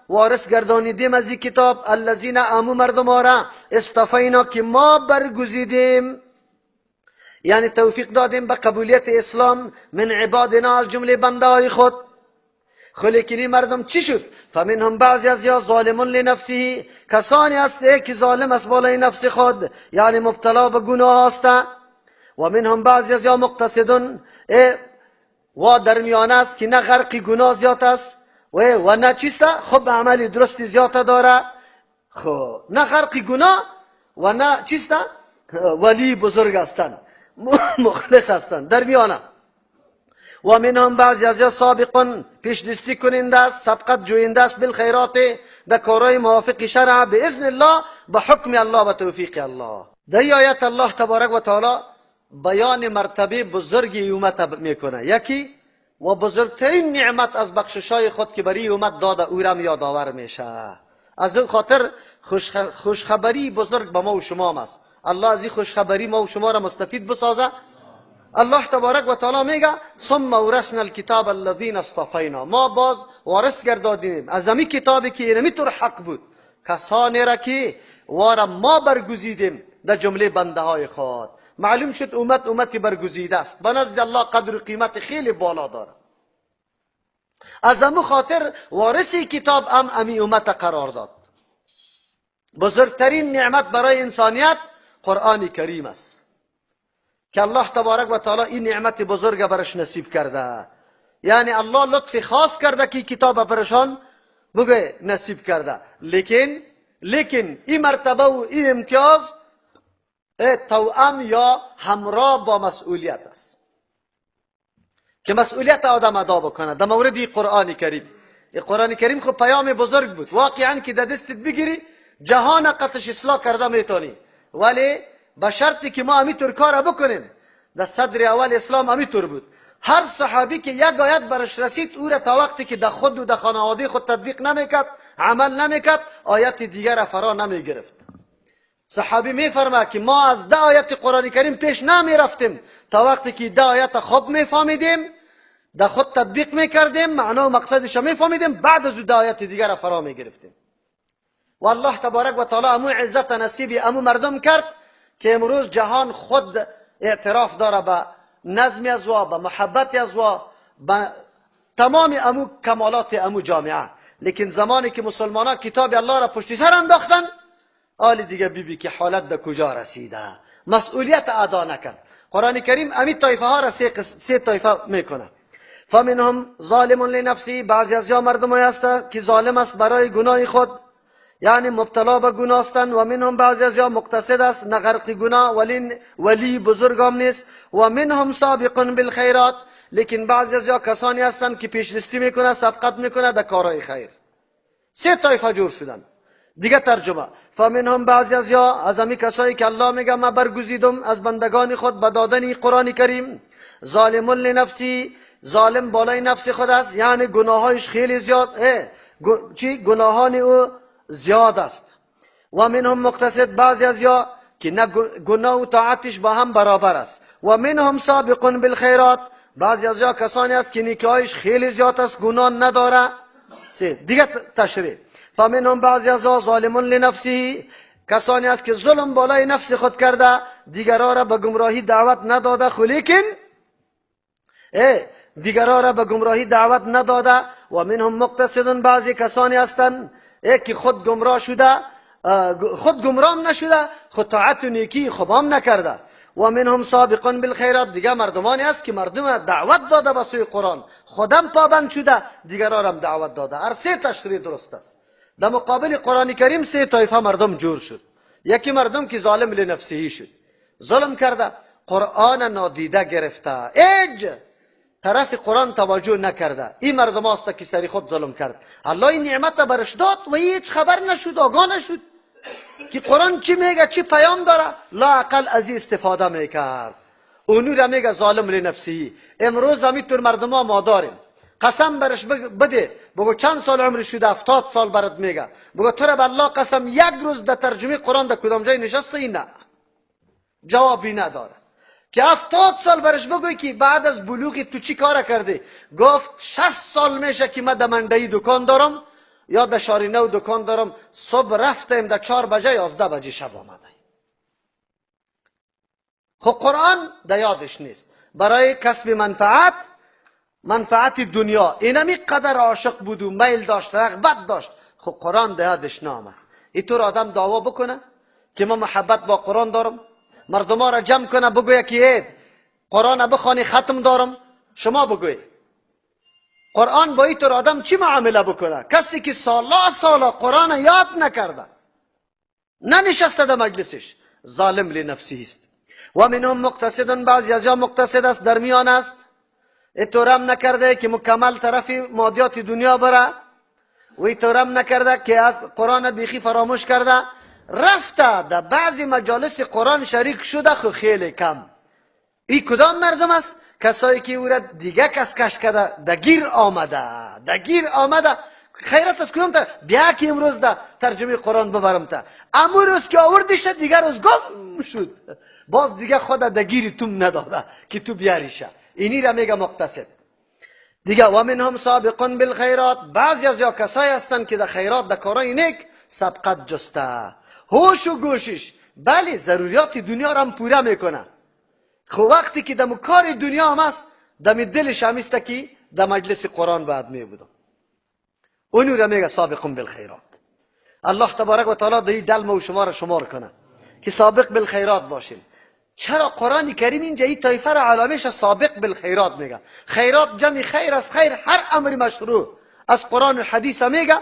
وارث گردانیدیم از این کتاب الذین امو مردم را اصطفینا که ما برگزیدیم، یعنی توفیق دادیم به قبولیت اسلام من عبادنا از جمله بنده های خود. خلیکنی مردم چی شد؟ فمنهم بعضی از یا ظالمون لنفسه، کسانی است که ظالم است بالای نفس خود، یعنی مبتلا به گناه است. و منهم بعضی از یا مقتصدون، و در میانه است که نه غرق گناه زیاد است و نه چیست، خب عمل درست زیاد داره، خب نه غرق گناه و نه چیست، ولی بزرگ هستند، مخلص هستند، در میانه. و منهم بعضی از یا سابقون، پیش دستی کننده است، سبقت جوینده است بالخیرات، در کارهای موافق شرع باذن الله، به حکم الله و توفیق الله. در آیت الله تبارک و تعالی بیان مرتبه بزرگ امت میکنه. یکی و بزرگترین نعمت از بخششای خود که برای امت داده او را یادآور میشه. از این خاطر خوشخبری بزرگ به ما و شما است. الله از این خوشخبری ما و شما را مستفید بسازه. الله تبارک و تعالی میگه ثم ورثنا الكتاب الذين اصطفینا، ما باز وارث گردانیدیم از همین کتابی که اینمی طور حق بود، کسانی را که وارا ما برگزیدیم در جمله بنده های خود. معلوم شد امت امتی برگزیده است، به نزد الله قدر و قیمت خیلی بالا داره. از همون خاطر وارث کتاب هم امی امت قرار داد. بزرگترین نعمت برای انسانیت قرآن کریم است که الله تبارک و تعالی این نعمت بزرگ برش نصیب کرده. یعنی الله لطف خاص کرده که کتاب برشان بگه نصیب کرده، لیکن این مرتبه و این امتیاز توأم یا همراه با مسئولیت است که مسئولیت آدم ادا بکنه. در مورد قرآن کریم، قرآن کریم خب پیام بزرگ بود واقعا که در دستت بگیری جهان قطش اصلاح کرده میتونی، ولی به شرطی که ما امیطور کار بکنیم. در صدر اول اسلام امیطور بود، هر صحابی که یک آیت برش رسید او را تا وقتی که در خود و در خانواده خود تطبیق نمیکرد، عمل نمیکرد، آیت دیگر را فرا نمیگرفت. صحابی میفرما که ما از 10 آیت قرآن کریم پیش نمیرفتیم تا وقتی که 10 آیت خوب میفهمیدیم، در خود تطبیق میکردیم، معنا و مقصدش میفهمیدیم، بعد از 10 آیت دیگر را فرا میگرفتیم. و الله تبارک و تعالی امو عزت نصیب امو مردم کرد که امروز جهان خود اعتراف داره به نظم از وا، به محبت از وا، به تمام امو کمالات امو جامعه. لیکن زمانی که مسلمان ها کتاب الله را پشت سر انداختن، آل دیگه بیبی که حالت به کجا رسیده، مسئولیت ادا نکرد. قرآن کریم امی طایفه ها را سه طایفه میکنه. فمنهم ظالم لنفسه، بعضی از یا مردم هست که ظالم است برای گناه خود، یعنی مبتلا به گناه هستند. و منهم بعضی از یا مقتصد است، نه غرق گناه ولی بزرگ هم نیست. و منهم سابق بالخیرات، لیکن بعضی از یا کسانی هستند که پیشدستی میکنه، سبقت میکنه در کارهای خیر. سه طایفه جور شدن. دیگه ترجمه فمنهم بعضی از یا از همی کسایی که الله میگه من برگزیدم از بندگان خود به دادن قرآن کریم، ظالم لنفسی، ظالم بالای نفس خود است، یعنی گناهایش خیلی زیاد، چی؟ گناهان او زیاد است. و منهم مقتصد، بعضی از یا که نه گناه و طاعتش با هم برابر است. و منهم سابق بالخیرات، بعضی از یا کسانی است که نیکی‌هایش خیلی زیاد است، گناه نداره. سه دیگه تشریح. فمنهم بعضی از یا ظالم لنفسه، کسانی است که ظلم بالای نفس خود کرده، دیگران را به گمراهی دعوت نداده، لیکن دیگران را به گمراهی دعوت نداده. و منهم مقتصد، بعضی کسانی هستند که خود گمراه شده، خود گمراه نشده، خود طاعت و نیکی خوبام نکرده. و منهم سابق بالخیرات، دیگه مردمانی است که مردم دعوت داده به سوی قرآن، خودم پابند شده، دیگران هم دعوت داده. هر سه تشریح درست است. در مقابل قرآن کریم سه طایفه مردم جور شد. یکی مردم که ظالم لنفسه شد، ظلم کرده، قرآن نادیده گرفته، هیچ طرف قرآن توجه نکرده. این مردم است که سری خود ظلم کرد. الله این نعمت برش داد و هیچ خبر نشد، آگاه نشد که قرآن چی میگه، چی پیام داره، لااقل از این استفاده میکرد. اونو را میگه ظالم لنفسه. امروز همینطور مردم ها ما داریم، قسم برش بده، بگو چند سال عمر شده، 70 سال برات میگه، بگو تو را به الله قسم یک روز در ترجمه قرآن در کدام جای نشسته؟ این نه، جوابی نداره. که 70 سال برش بگوی که بعد از بلوغ تو چی کار کردی؟ گفت 60 سال میشه که من در مندهی دکان دارم یا در شارینه دکان دارم، صبح رفتیم در 4 بجه 11 بجه شب آمده. خب قرآن در یادش نیست. برای کسب منفعت، منفعت دنیا، اینمی قدر عاشق بود و میل داشت، رغبت داشت، خب قرآن در یادش نامد. اینطور آدم دعوا بکنه که من محبت با قرآن دارم، مردم را جمع کنه بگویه که قرآن بخوانی ختم دارم، شما بگوی قرآن با اینطور آدم چی معامله بکنه؟ کسی که سالا سالا قرآن یاد نکرده، ننشسته در مجلسش، ظالم لنفسه است. و منهم مقتصد، بعضی از یا مقتصد است، در میان است، اینطورم نکرده که مکمل طرف مادیات دنیا بره، و اینطورم نکرده که از قرآن بیخی فراموش کرده، رفته در بعضی مجالس قرآن شریک شده، خو خیلی کم. این کدام مردم است؟ کسایی که او را دیگه کس کش کرده، دگیر آمده، دگیر آمده. خیرت از کدام تر؟ بیا که امروز در ترجمه قرآن ببرم تا امروز روز که آوردیش دیگه روز گم شد، باز دیگه خود دگیر توم نداده که تو بیاریشه. اینی را میگه مقتصد. دیگه و منهم سابق بالخیرات، بعضی از یا کسایی هستند که در خیرات، در کارای نیک سبقت جسته، هوش و گوشش، بله ضروریات دنیا را هم پوره میکنه. خب وقتی که دم کار دنیا هم است، دم دلش هم است که در مجلس قرآن باید می بودم. اونو را میگه سابق بالخیرات. الله تبارک و تعالی در این دل ما و شما را شمار کنه که سابق بالخیرات باشیم. چرا قرآن کریم اینجا این طایفه را علامهش سابق بالخیرات میگه؟ خیرات جمع خیر است، خیر هر امر مشروع از قرآن و حدیث میگه،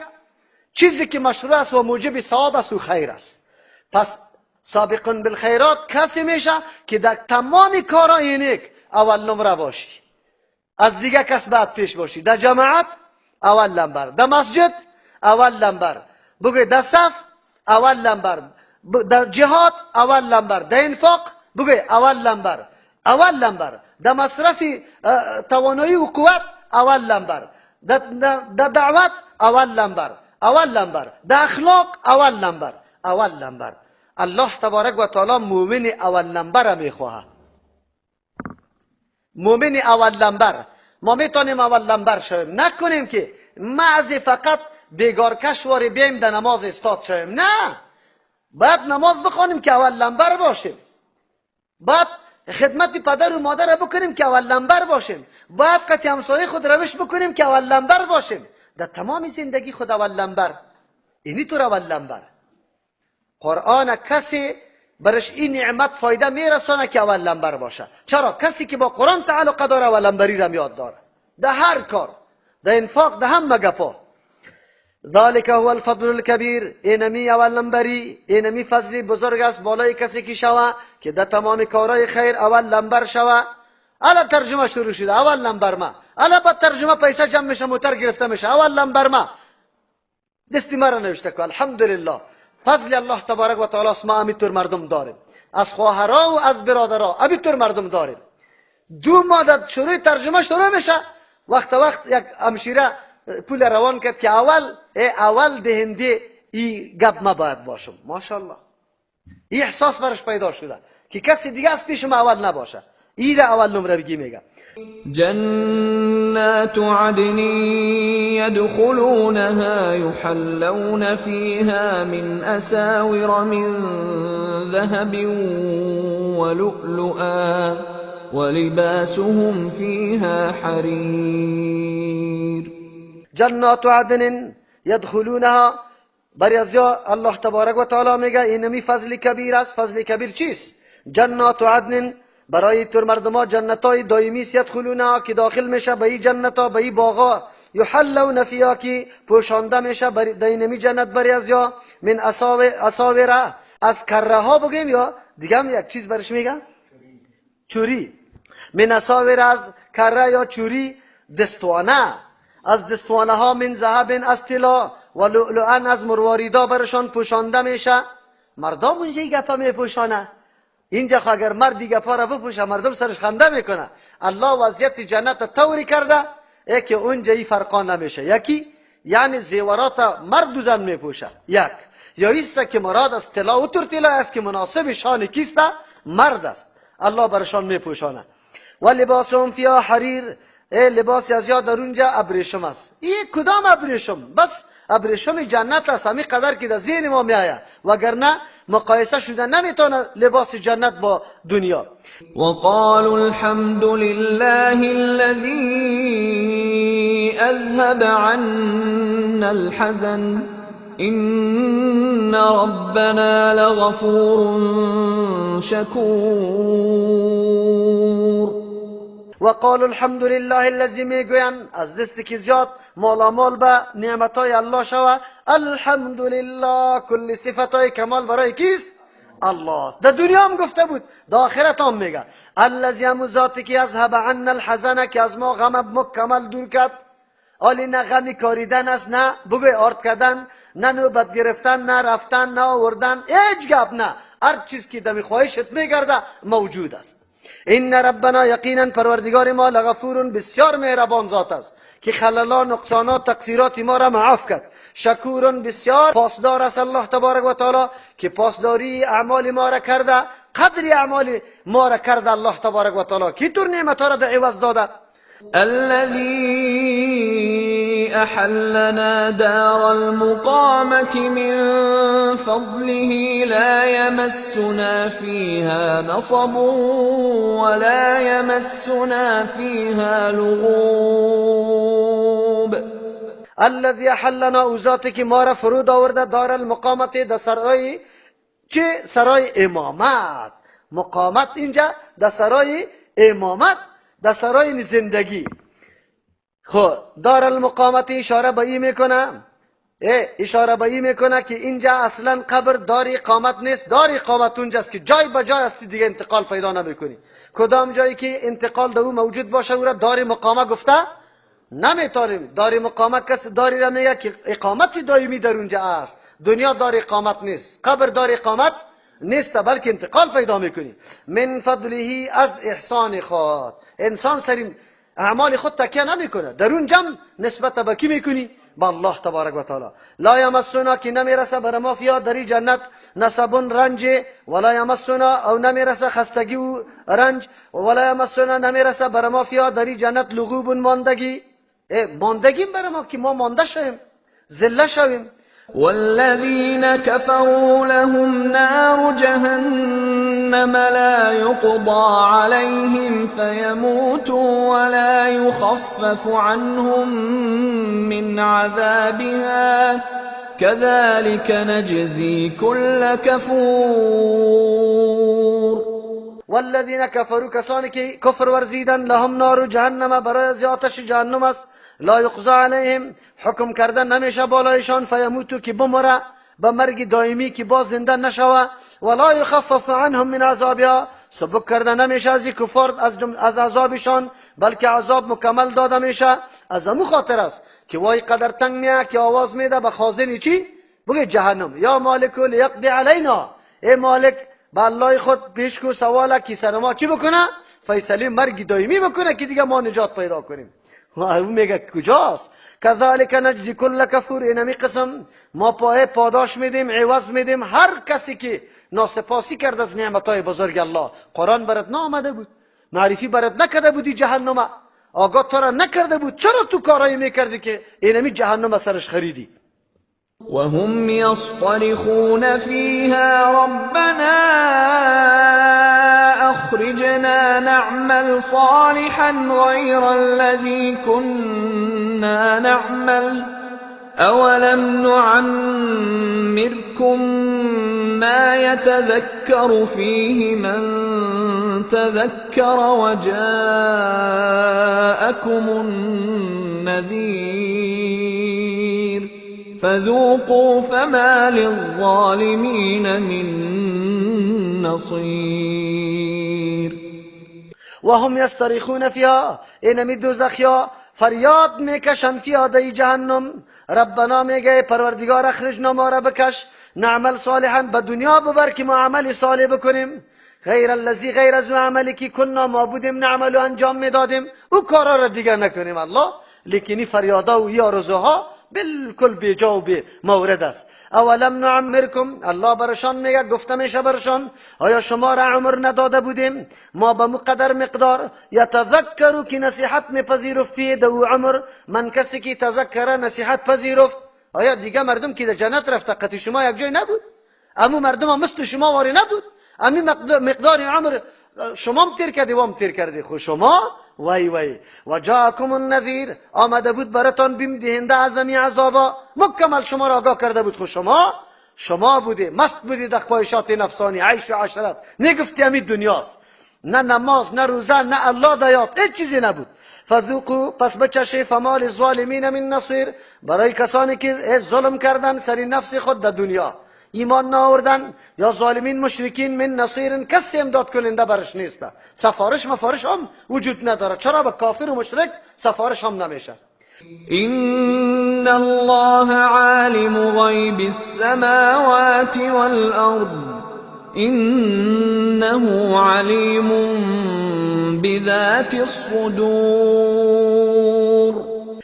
چیزی که مشروع است و موجب ثواب است و خیر است. پس سابق بالخیرات کسی میشه که در تمام کارهای نیک اول نمره باشی، از دیگه کس بعد پیش باشی، در جماعت اول نمبر، در مسجد اول نمبر، بگوی در صف اول نمبر، در جهاد اول نمبر، در انفاق بگوی اول نمبر، اول نمبر، در مصرف توانایی و قوت اول نمبر، در دعوت اول نمبر، اول نمبر، در اخلاق اول نمبر، اول نمبر. الله تبارک و تعالی مؤمن اول نمبر میخواه. مؤمن اول نمبر. ما میتونیم اول نمبر شویم، نکنیم که محض فقط بیگارکش واری بیایم در نماز استاد شویم. نه، باید نماز بخوانیم که اول نمبر باشیم، باید خدمت پدر و مادر بکنیم که اول نمبر باشیم، باید قطع همسایه خود روش بکنیم که اول نمبر باشیم، در تمام زندگی خود اول نمبر. اینی طور اول نمبر. قرآن کسی برش این نعمت فایده میرسانه که اول نمبر باشه. چرا؟ کسی که با قرآن تعلق داره اول نمبری را یاد داره، در هر کار، در انفاق، در همه گپا. ذالک هو الفضل الکبیر. اینمی اول نمبری، اینمی فضل بزرگ است بالای کسی که شوه که در تمام کارهای خیر اول نمبر شوه. الا ترجمه شروع شده، اول نمبر ما، الا با ترجمه پیسه جمع میشه، موتر گرفته میشه، اول نمبر ما. دستی مرا نوشته که الحمدلله فضل الله تبارک و تعالی است. ما همینطور مردم داریم، از خواهرها و از برادرها همینطور مردم داریم. 2 ماه در شروع ترجمه شروع میشه، وقت وقت یک همشیره پول روان کرد که اول دهنده ای گپ ما باید باشم. ماشاءالله این احساس برش پیدا شده که کسی دیگه از پیش ما اول نباشه، ای را اول نمره بگی. میگه
جنات عدن يدخلونها يحلون فيها من أساور من ذهب ولؤلؤا ولباسهم فيها حرير.
جنات عدن يدخلونها، برای الله تبارک و تعالی میگه اینمی فضل کبیر است. فضل کبیر چیست؟ جنات عدن برای تر مردما جنتای دائمی است، یدخلونها که داخل میشه به این جنتا، به این باغا، یحلون فیها که پوشانده میشه در اینمی جنت بری از یا من اساوره، از کره ها بگیم یا دیگه هم یک چیز برش میگم چوری، من اساوره از کره یا چوری، دستوانه، از دستوانه ها، من ذهب از طلا و لؤلؤا از مرواریدا برشان پوشانده میشه. مردم اونجا گپا میپوشانه، اینجا خو اگر مردی گپا را بپوشه مردم سرش خنده میکنه. الله وضعیت جنت طوری کرده که اونجا ای فرقا نمیشه. یکی یعنی زیورات مرد و زن میپوشه، یک یا ایست که مراد از طلا و تر طلا است که مناسب شان کیست؟ مرد است، الله برشان میپوشانه. و لباسهم فیها حریر، لباس از یا در اونجا ابریشم است. این کدام ابریشم؟ بس ابریشم جنت است، همین قدر که در ذهن ما میآید، وگرنه مقایسه شده نمیتونه لباس جنت با دنیا.
وقالوا الحمد لله الذي اذهب عنا الحزن ان ربنا لغفور شکور.
وقالوا الحمد لله الذي میگوین از دست که زیاد مالامال به نعمتای الله شوه. الحمدلله کل صفتای کمال برای کیست؟ الله است. در دنیا هم گفته بود، در آخرت هم میگه الذی همو ذاتی که اذهب عنا الحزن، که از ما غم مکمل دور کرد. حالی نه غمی کاریدن است، نه بگوی آرد کردن، نه نوبت گرفتن، نه رفتن، نه آوردن، هیچ گپ نه، هر چیز که دمی خواهشت میگرده موجود است. ان ربنا یقینا پروردگار ما لغفور بسیار مهربان ذات است که خللا، نقصانات، تقصیرات ما را معاف کرد. شکور بسیار پاسدار است الله تبارک و تعالی که پاسداری اعمال ما را کرده، قدر اعمال ما را کرده الله تبارک و تعالی که طور نعمت ها را در عوض داده.
الذي أحلنا دار المقامة من فضله لا يمسنا فيها نصب ولا يمسنا فيها لغوب.
الذي أحلنا، او ذاتی که ما را فرود آورده، دار المقامت در سرای چه؟ سرای امامت. مقامت اینجا در سرای امامت، در سرای زندگی. خب دار المقامت اشاره به این میکنه، اشاره به این میکنه که اینجا اصلا قبر دار اقامت نیست. دار اقامت اونجاست که جای به جای هستی دیگه انتقال پیدا نمیکنی. کدام جایی که انتقال در او موجود باشه او را دار مقامه گفته نمیتونیم. دار مقامت کس داری را میگه که اقامت دائمی در اونجا است. دنیا دار اقامت نیست، قبر دار اقامت نیست، بلکه انتقال پیدا میکنی. من فضله، از احسان خود. انسان سر اعمال خود تکیه نمیکنه، در اون جمع نسبت به کی میکنی؟ با الله تبارک و تعالی. لا یمسنا که نمیرسه بر ما فیا در جنت نصب رنج، ولا یمسنا او نمیرسه خستگی و رنج، ولا یمسنا نمیرسه بر ما فیا در جنت لغوب ماندگی. ماندگی بر ما که ما مانده شویم، ذله شویم.
والذین كفروا لهم نار جهنم لا يقضى عليهم فيموتوا ولا يخفف عنهم من عذابها كذلك نجزي كل كفور.
والذین كفروا، کسانی که کفر ورزیدن، لهم نار جهنم، برای از آتش جهنم است. لا یقضى علیهم، حکم کردن نمیشه بالایشان، فیموتو که بمره به مرگ دائمی که باز زنده نشوه، ولا یخفف عنهم من عذابها، سبک کردن نمیشه از کفار از عذابشان، بلکه عذاب مکمل داده میشه. از امو خاطر است که وای قدر تنگ میه که آواز میده به خازن چی؟ بگه جهنم یا مالک لیقضی علینا، ای مالک به الله خود پیش کو سواله که سر ما چی بکنه؟ فیصله مرگ دائمی بکنه که دیگه ما نجات پیدا کنیم. او میگه کجاست؟ کذالک نجزی کل کفور، اینمی قسم ما پای پاداش میدیم، عوض میدیم هر کسی که ناسپاسی کرد از نعمتهای بزرگ الله. قرآن برات نامده بود، معرفی برات نکرده بودی جهنم، آگاه تو را نکرده بود، چرا تو کارایی میکردی که اینمی جهنم سرش خریدی؟
وهم يصطرخون فيها ربنا أخرجنا نعمل صالحا غير الذي كنا نعمل أولم نعمركم ما يتذكر فيه من تذكر وجاءكم النذير فذوقوا فما للظالمين من نصير.
وهم يصطرخون فيها، اینمی دوزخیا فریاد میکشن فيها دی جهنم، ربنا میگه پروردگار اخرجنا ما را بکش، نعمل صالحا به دنیا ببر که ما عمل صالح بکنیم، غیر الذی غیر از عملی که کنا ما بودیم نعمل و انجام میدادیم، او کارا را دیگر نکنیم الله. لیکنی فریادا و یا آرزوها بالکل بیجا و بی مورد است. اولم نعمرکم، الله برشان میگه گفته میشه برشان آیا شما را عمر نداده بودیم ما به مقدر مقدار یتذکرو که نصیحت میپذیرفت فیه دو عمر، من کسی که تذکره نصیحت پذیرفت. آیا دیگه مردم که در جنت رفته قطع شما یک جای نبود؟ امو مردم هم مثل شما واری نبود؟ امی مقدار عمر شما هم تیر کردی و هم تیر کردی، خو شما وای وای. و جاءکم النذیر، آمده بود براتان بیم دهنده از امی عذابا، مکمل شما را آگاه کرده بود، خو شما بودی مست بودی در خواهشات نفسانی، عیش و عشرت، نگفتی امی دنیاست، نه نماز نه روزه نه الله دیات، هیچ چیزی نبود. فذوقوا، پس بچشی، فما للظالمین من نصیر، برای کسانی که ظلم کردن سر نفس خود در دنیا، ایمان نآوردن یا ظالمین مشرکین، من نصیر کسی امداد کننده برش نیست، سفارش مفارش هم وجود نداره. چرا به کافر و مشرک سفارش هم نمیشه؟
ان الله عالم غیب السماوات والارض انه علیم بذات الصدور.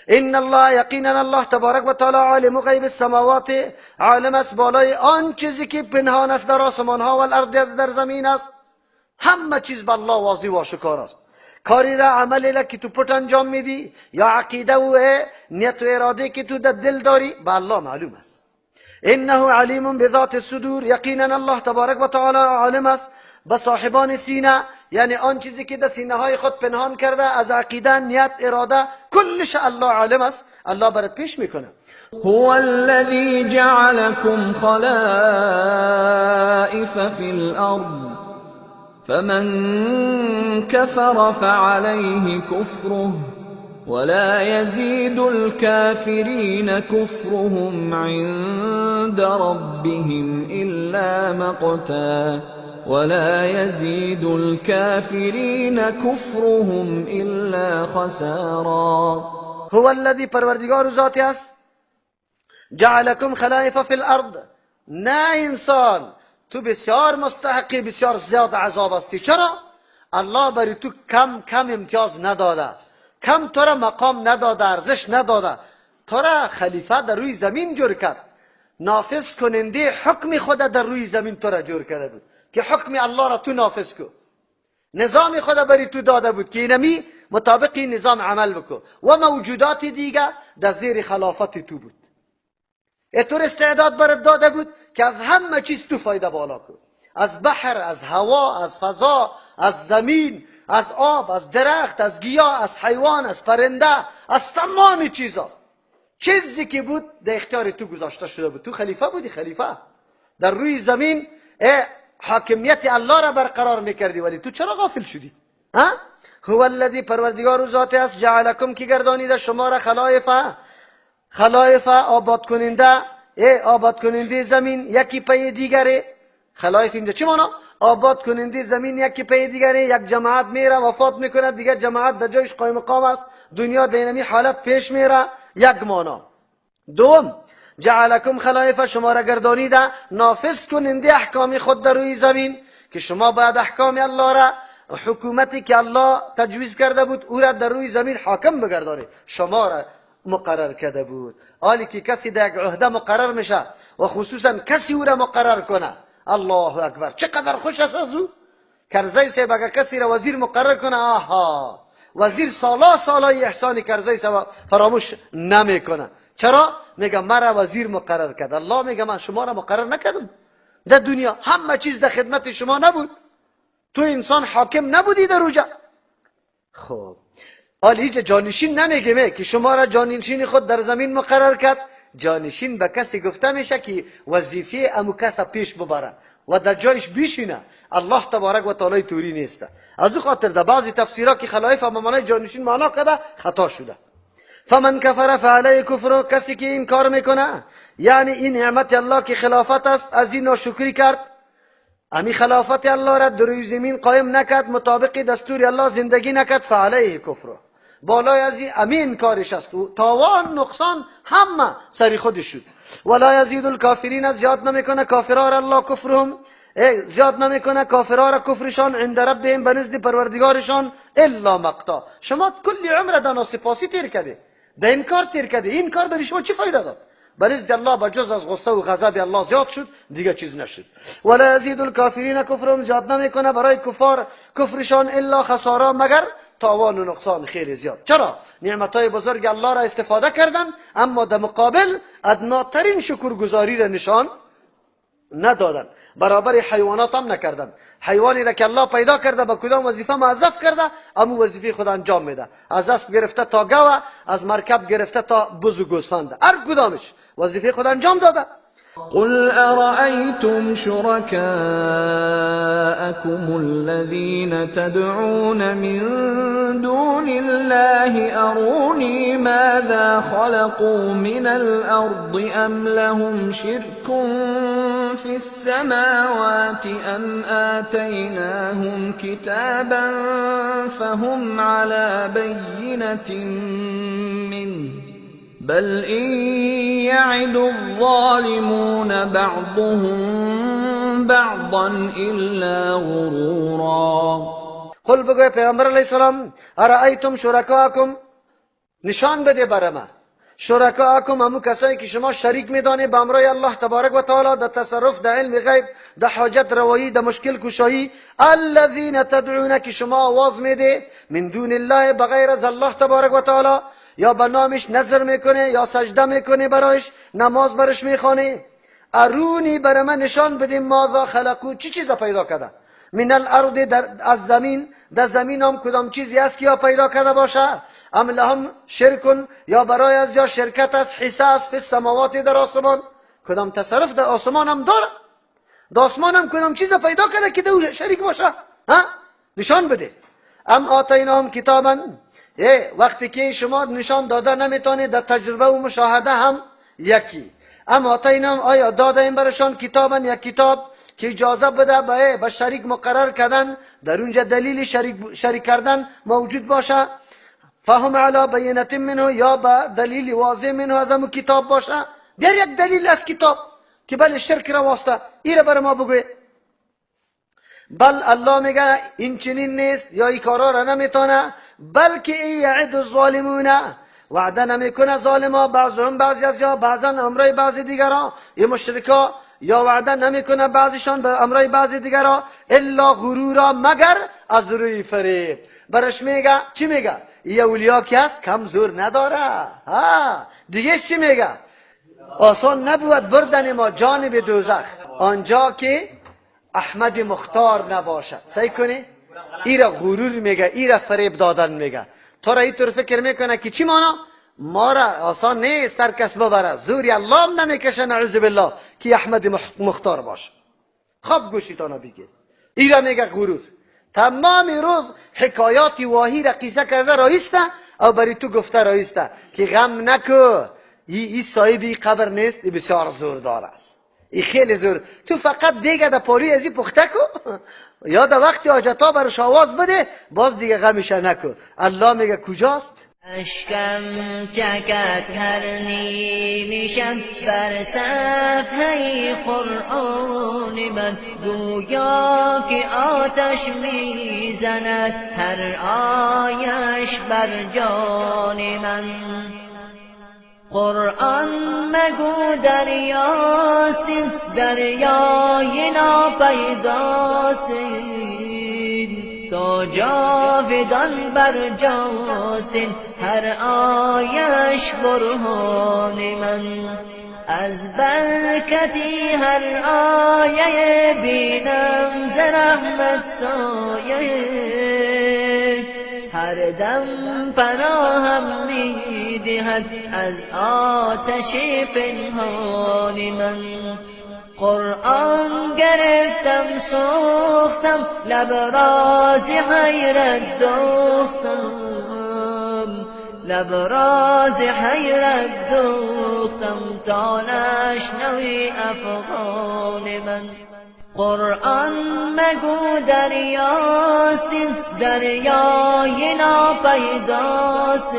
ان الله، یقینا الله تبارک و تعالی عالم غیب السماوات، عالم است بالای آن چیزی که پنهان است در آسمان ها و الارض در زمین است، همه چیز به الله واضح و آشکار است. کاری را عملی را که تو پت انجام میدی یا عقیده و نیت و اراده که تو در دل داری به الله معلوم است. انه علیم بذات الصدور، یقینا الله تبارک و تعالی عالم است به صاحبان سینه، یعنی آن چیزی که در سینه های خود پنهان کرده از عقیده، نیت، اراده، کلش الله عالم است، الله برات پیش میکنه.
هو الذي جعلكم خلائف في الارض فمن كفر فعليه كفره ولا يزيد الكافرين كفرهم عند ربهم إلا مقتا ولا يزيد الكافرين كفرهم إلا خسارا.
هو الذي پروردگار ذاتی است جعلكم خلائف في الارض. نه انسان تو بسیار مستحقی، بسیار زیاد عذاب هستی. چرا؟ الله برای تو کم کم امتیاز نداده، کم تو را مقام نداده، ارزش نداده، تو را خلیفه در روی زمین جور کرد، نافذ کننده حکم خود در روی زمین تو را جور کرده بود که حکم الله را تو نافذ کن، نظام خود برای تو داده بود که اینمی مطابق این نظام عمل بکن و موجودات دیگه در زیر خلافت تو بود. اینطور استعداد برات داده بود که از همه چیز تو فایده بالا کن، از بحر، از هوا، از فضا، از زمین، از آب، از درخت، از گیاه، از حیوان، از پرنده، از تمام چیزا، چیزی که بود در اختیار تو گذاشته شده بود. تو خلیفه بودی، خلیفه در روی زمین حاکمیت الله را برقرار میکردی، ولی تو چرا غافل شدی؟ ها؟ هو الذی پروردگار ذات است جعلکم که گردانیده شما را خلایفه، خلایفه آباد کننده، آباد کننده زمین یکی پی دیگره. خلایف اینجا چی مانا؟ آباد کننده زمین یکی پی دیگره، یک جماعت میره وفات میکنه، دیگر جماعت در جایش قایم مقام است، دنیا دینمی حالت پیش میره، یک مانا. دوم جعلکم خلایف شما را گردانیده نافذ کننده احکام خود در روی زمین، که شما باید احکام الله را، حکومتی که الله تجویز کرده بود او را در روی زمین حاکم بگردانید، شما را مقرر کرده بود. حالی که کسی در یک عهده مقرر میشه و خصوصا کسی او را مقرر کنه، الله اکبر چقدر خوش است از او. کرزی صاحب اگر کسی را وزیر مقرر کنه، آها وزیر سالا سالای احسان کرزی صاحب فراموش نمیکنه. چرا؟ میگه مرا وزیر مقرر کرد. الله میگه من شما را مقرر نکردم در دنیا، همه چیز در خدمت شما نبود، تو انسان حاکم نبودی در اوجا. خب حالا هیچ جانشین نمیگه که شما را جانشین خود در زمین مقرر کرد. جانشین به کسی گفته میشه که وظیفه امو کس پیش ببره و در جایش بیشینه. الله تبارک و تعالی توری نیست. از او خاطر در بعضی تفسیرها که خلایف به معنای جانشین معنا کرده خطا شده. فمن کفر فعلیه کفر، کسی که این کار میکنه یعنی این نعمت الله که خلافت است از این ناشکری کرد، امی خلافت الله را در روی زمین قایم نکرد، مطابق دستور الله زندگی نکرد، فعلیه کفر، بالای از این امین کارش است و تاوان نقصان همه سری خودش شد. ولا یزید الکافرین، زیاد نمیکنه کافرها را الله کفرهم، زیاد نمیکنه کافرها را کفرشان عند ربهم، به نزد پروردگارشان، الا مقتا. شما کلی عمر در ناسپاسی تیر کرده، در این کار تیر کرده، این کار برای شما چی فایده داد؟ به نزد الله به جز از غصه و غضب الله زیاد شد، دیگه چیز نشد. ولا یزید الکافرین کفرهم، زیاد نمیکنه برای کفار کفرشان الا خسارا، مگر تاوان و نقصان خیلی زیاد. چرا؟ نعمتهای بزرگ الله را استفاده کردن، اما در مقابل ادناترین شکرگزاری را نشان ندادن، برابر حیوانات هم نکردن. حیوانی را که الله پیدا کرده به کدام وظیفه موظف کرده، امو وظیفه خود انجام میده، از اسب گرفته تا گوه، از مرکب گرفته تا بز و گوسفند، هر کدامش وظیفه خود انجام داده.
قل أرأيتم شركاءكم الذين تدعون من دون الله أروني ماذا خلقوا من الأرض أم لهم شرك في السماوات أم آتيناهم كتابا فهم على بينة منه بل إن يعد الظالمون بعضهم بعضا إلا غرورا.
قل بگوی پیغمبر علیه السلام ارأیتم شرکاکم، نشان بده بر ما شرکاکم، همو کسایی که شما شریک میدانی به امرای الله تبارک و تعالی در تصرف، در علم غیب، در حاجت روایی، در مشکل کشایی، الذین تدعون که شما آواز میده من دون الله بغیر از الله تبارک و تعالی، یا به نامش نظر میکنه یا سجده میکنه برایش، نماز برش میخوانه. ارونی برای من نشان بدیم ماذا خلقو، چی چیز پیدا کرده، من الارض در از زمین، در زمین هم کدام چیزی است که یا پیدا کرده باشه، ام لهم شرکن یا برای از یا شرکت است، حصه است فی السماوات در آسمان، کدام تصرف در آسمان هم داره، در آسمان هم کدام چیز پیدا کرده که در شریک باشه، ها نشان بده. ام آتیناهم کتابا، وقتی که شما نشان داده نمیتونید در تجربه و مشاهده هم یکی. اما آتیناهم، آیا داده این برشان کتابا، یک کتاب که اجازه بده به شریک مقرر کردن، در اونجا دلیل شریک کردن موجود باشه، فهم علی بینة منه، یا به دلیل واضح منه از امو کتاب باشه. بیار یک دلیل از کتاب که بله شرک را واسطه ایره بر ما بگوی. بل الله میگه این چنین نیست یا این کارا را نمیتونه، بلکه ای یعد الظالمون، وعده نمیکنه ظالما بعضهم بعضی از یا بعضا امرای بعضی دیگرا، یه مشرکا یا وعده نمیکنه بعضیشان به امرای بعضی دیگرا، الا غرورا، مگر از روی فریب. برش میگه چی میگه؟ یه اولیا که هست کم زور نداره، ها دیگه چی میگه؟ آسان نبود بردن ما جانب دوزخ آنجا که احمد مختار نباشه. سعی کنی ایرا غرور میگه، ایرا فریب دادن میگه. تو را اینطور فکر میکنه که چی مانا؟ ما را آسان نیست هر کس ببره، زوری الله هم نمیکشه نعوذ بالله که احمد مختار باشه. خب گوشیتانا بگیر. ایرا میگه غرور. تمام روز حکایات واهی را قصه کرده رایسته او بری تو گفته رایسته که غم نکو، ای صاحب ای قبر نیست، ای بسیار زوردار است، ای خیلی زور. تو فقط دیگه در پاری ازی پخته کو یا در وقتی حاجتا برش آواز بده، باز دیگه غمش نکو. الله میگه کجاست؟
اشکم چکد هر نیمی شب بر صفحه قرآن من، گویا که آتش میزند هر آیش بر جان من. قرآن مگو دریاست، دریای ناپیداست، تا جاودان برجاست هر آیش برهان من. از برکتی هر آیه بینم ز رحمت سایه، هر دم پناهم میدهد از آتش پنهان من. قرآن گرفتم سوختم، لب راز حیرت دوختم، لب راز حیرت دوختم تا نشنوی افغان من. قرآن مگو دریاست، دریای ناپیداست،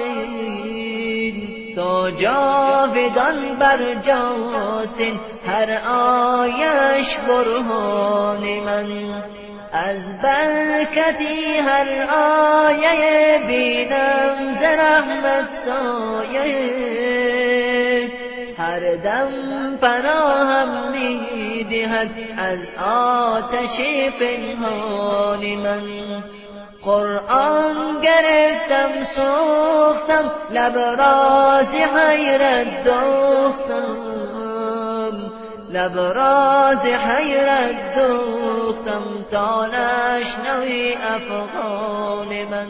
تا جاودان برجاست هر آیش برهان من. از برکتی هر آیه بینم ز رحمت سایه، هر دم پناهم میدهد از آتش پنهان من. قرآن گرفتم سوختم، لب راز حیرت دوختم، لب راز حیرت دوختم تا نشنوی افغان من.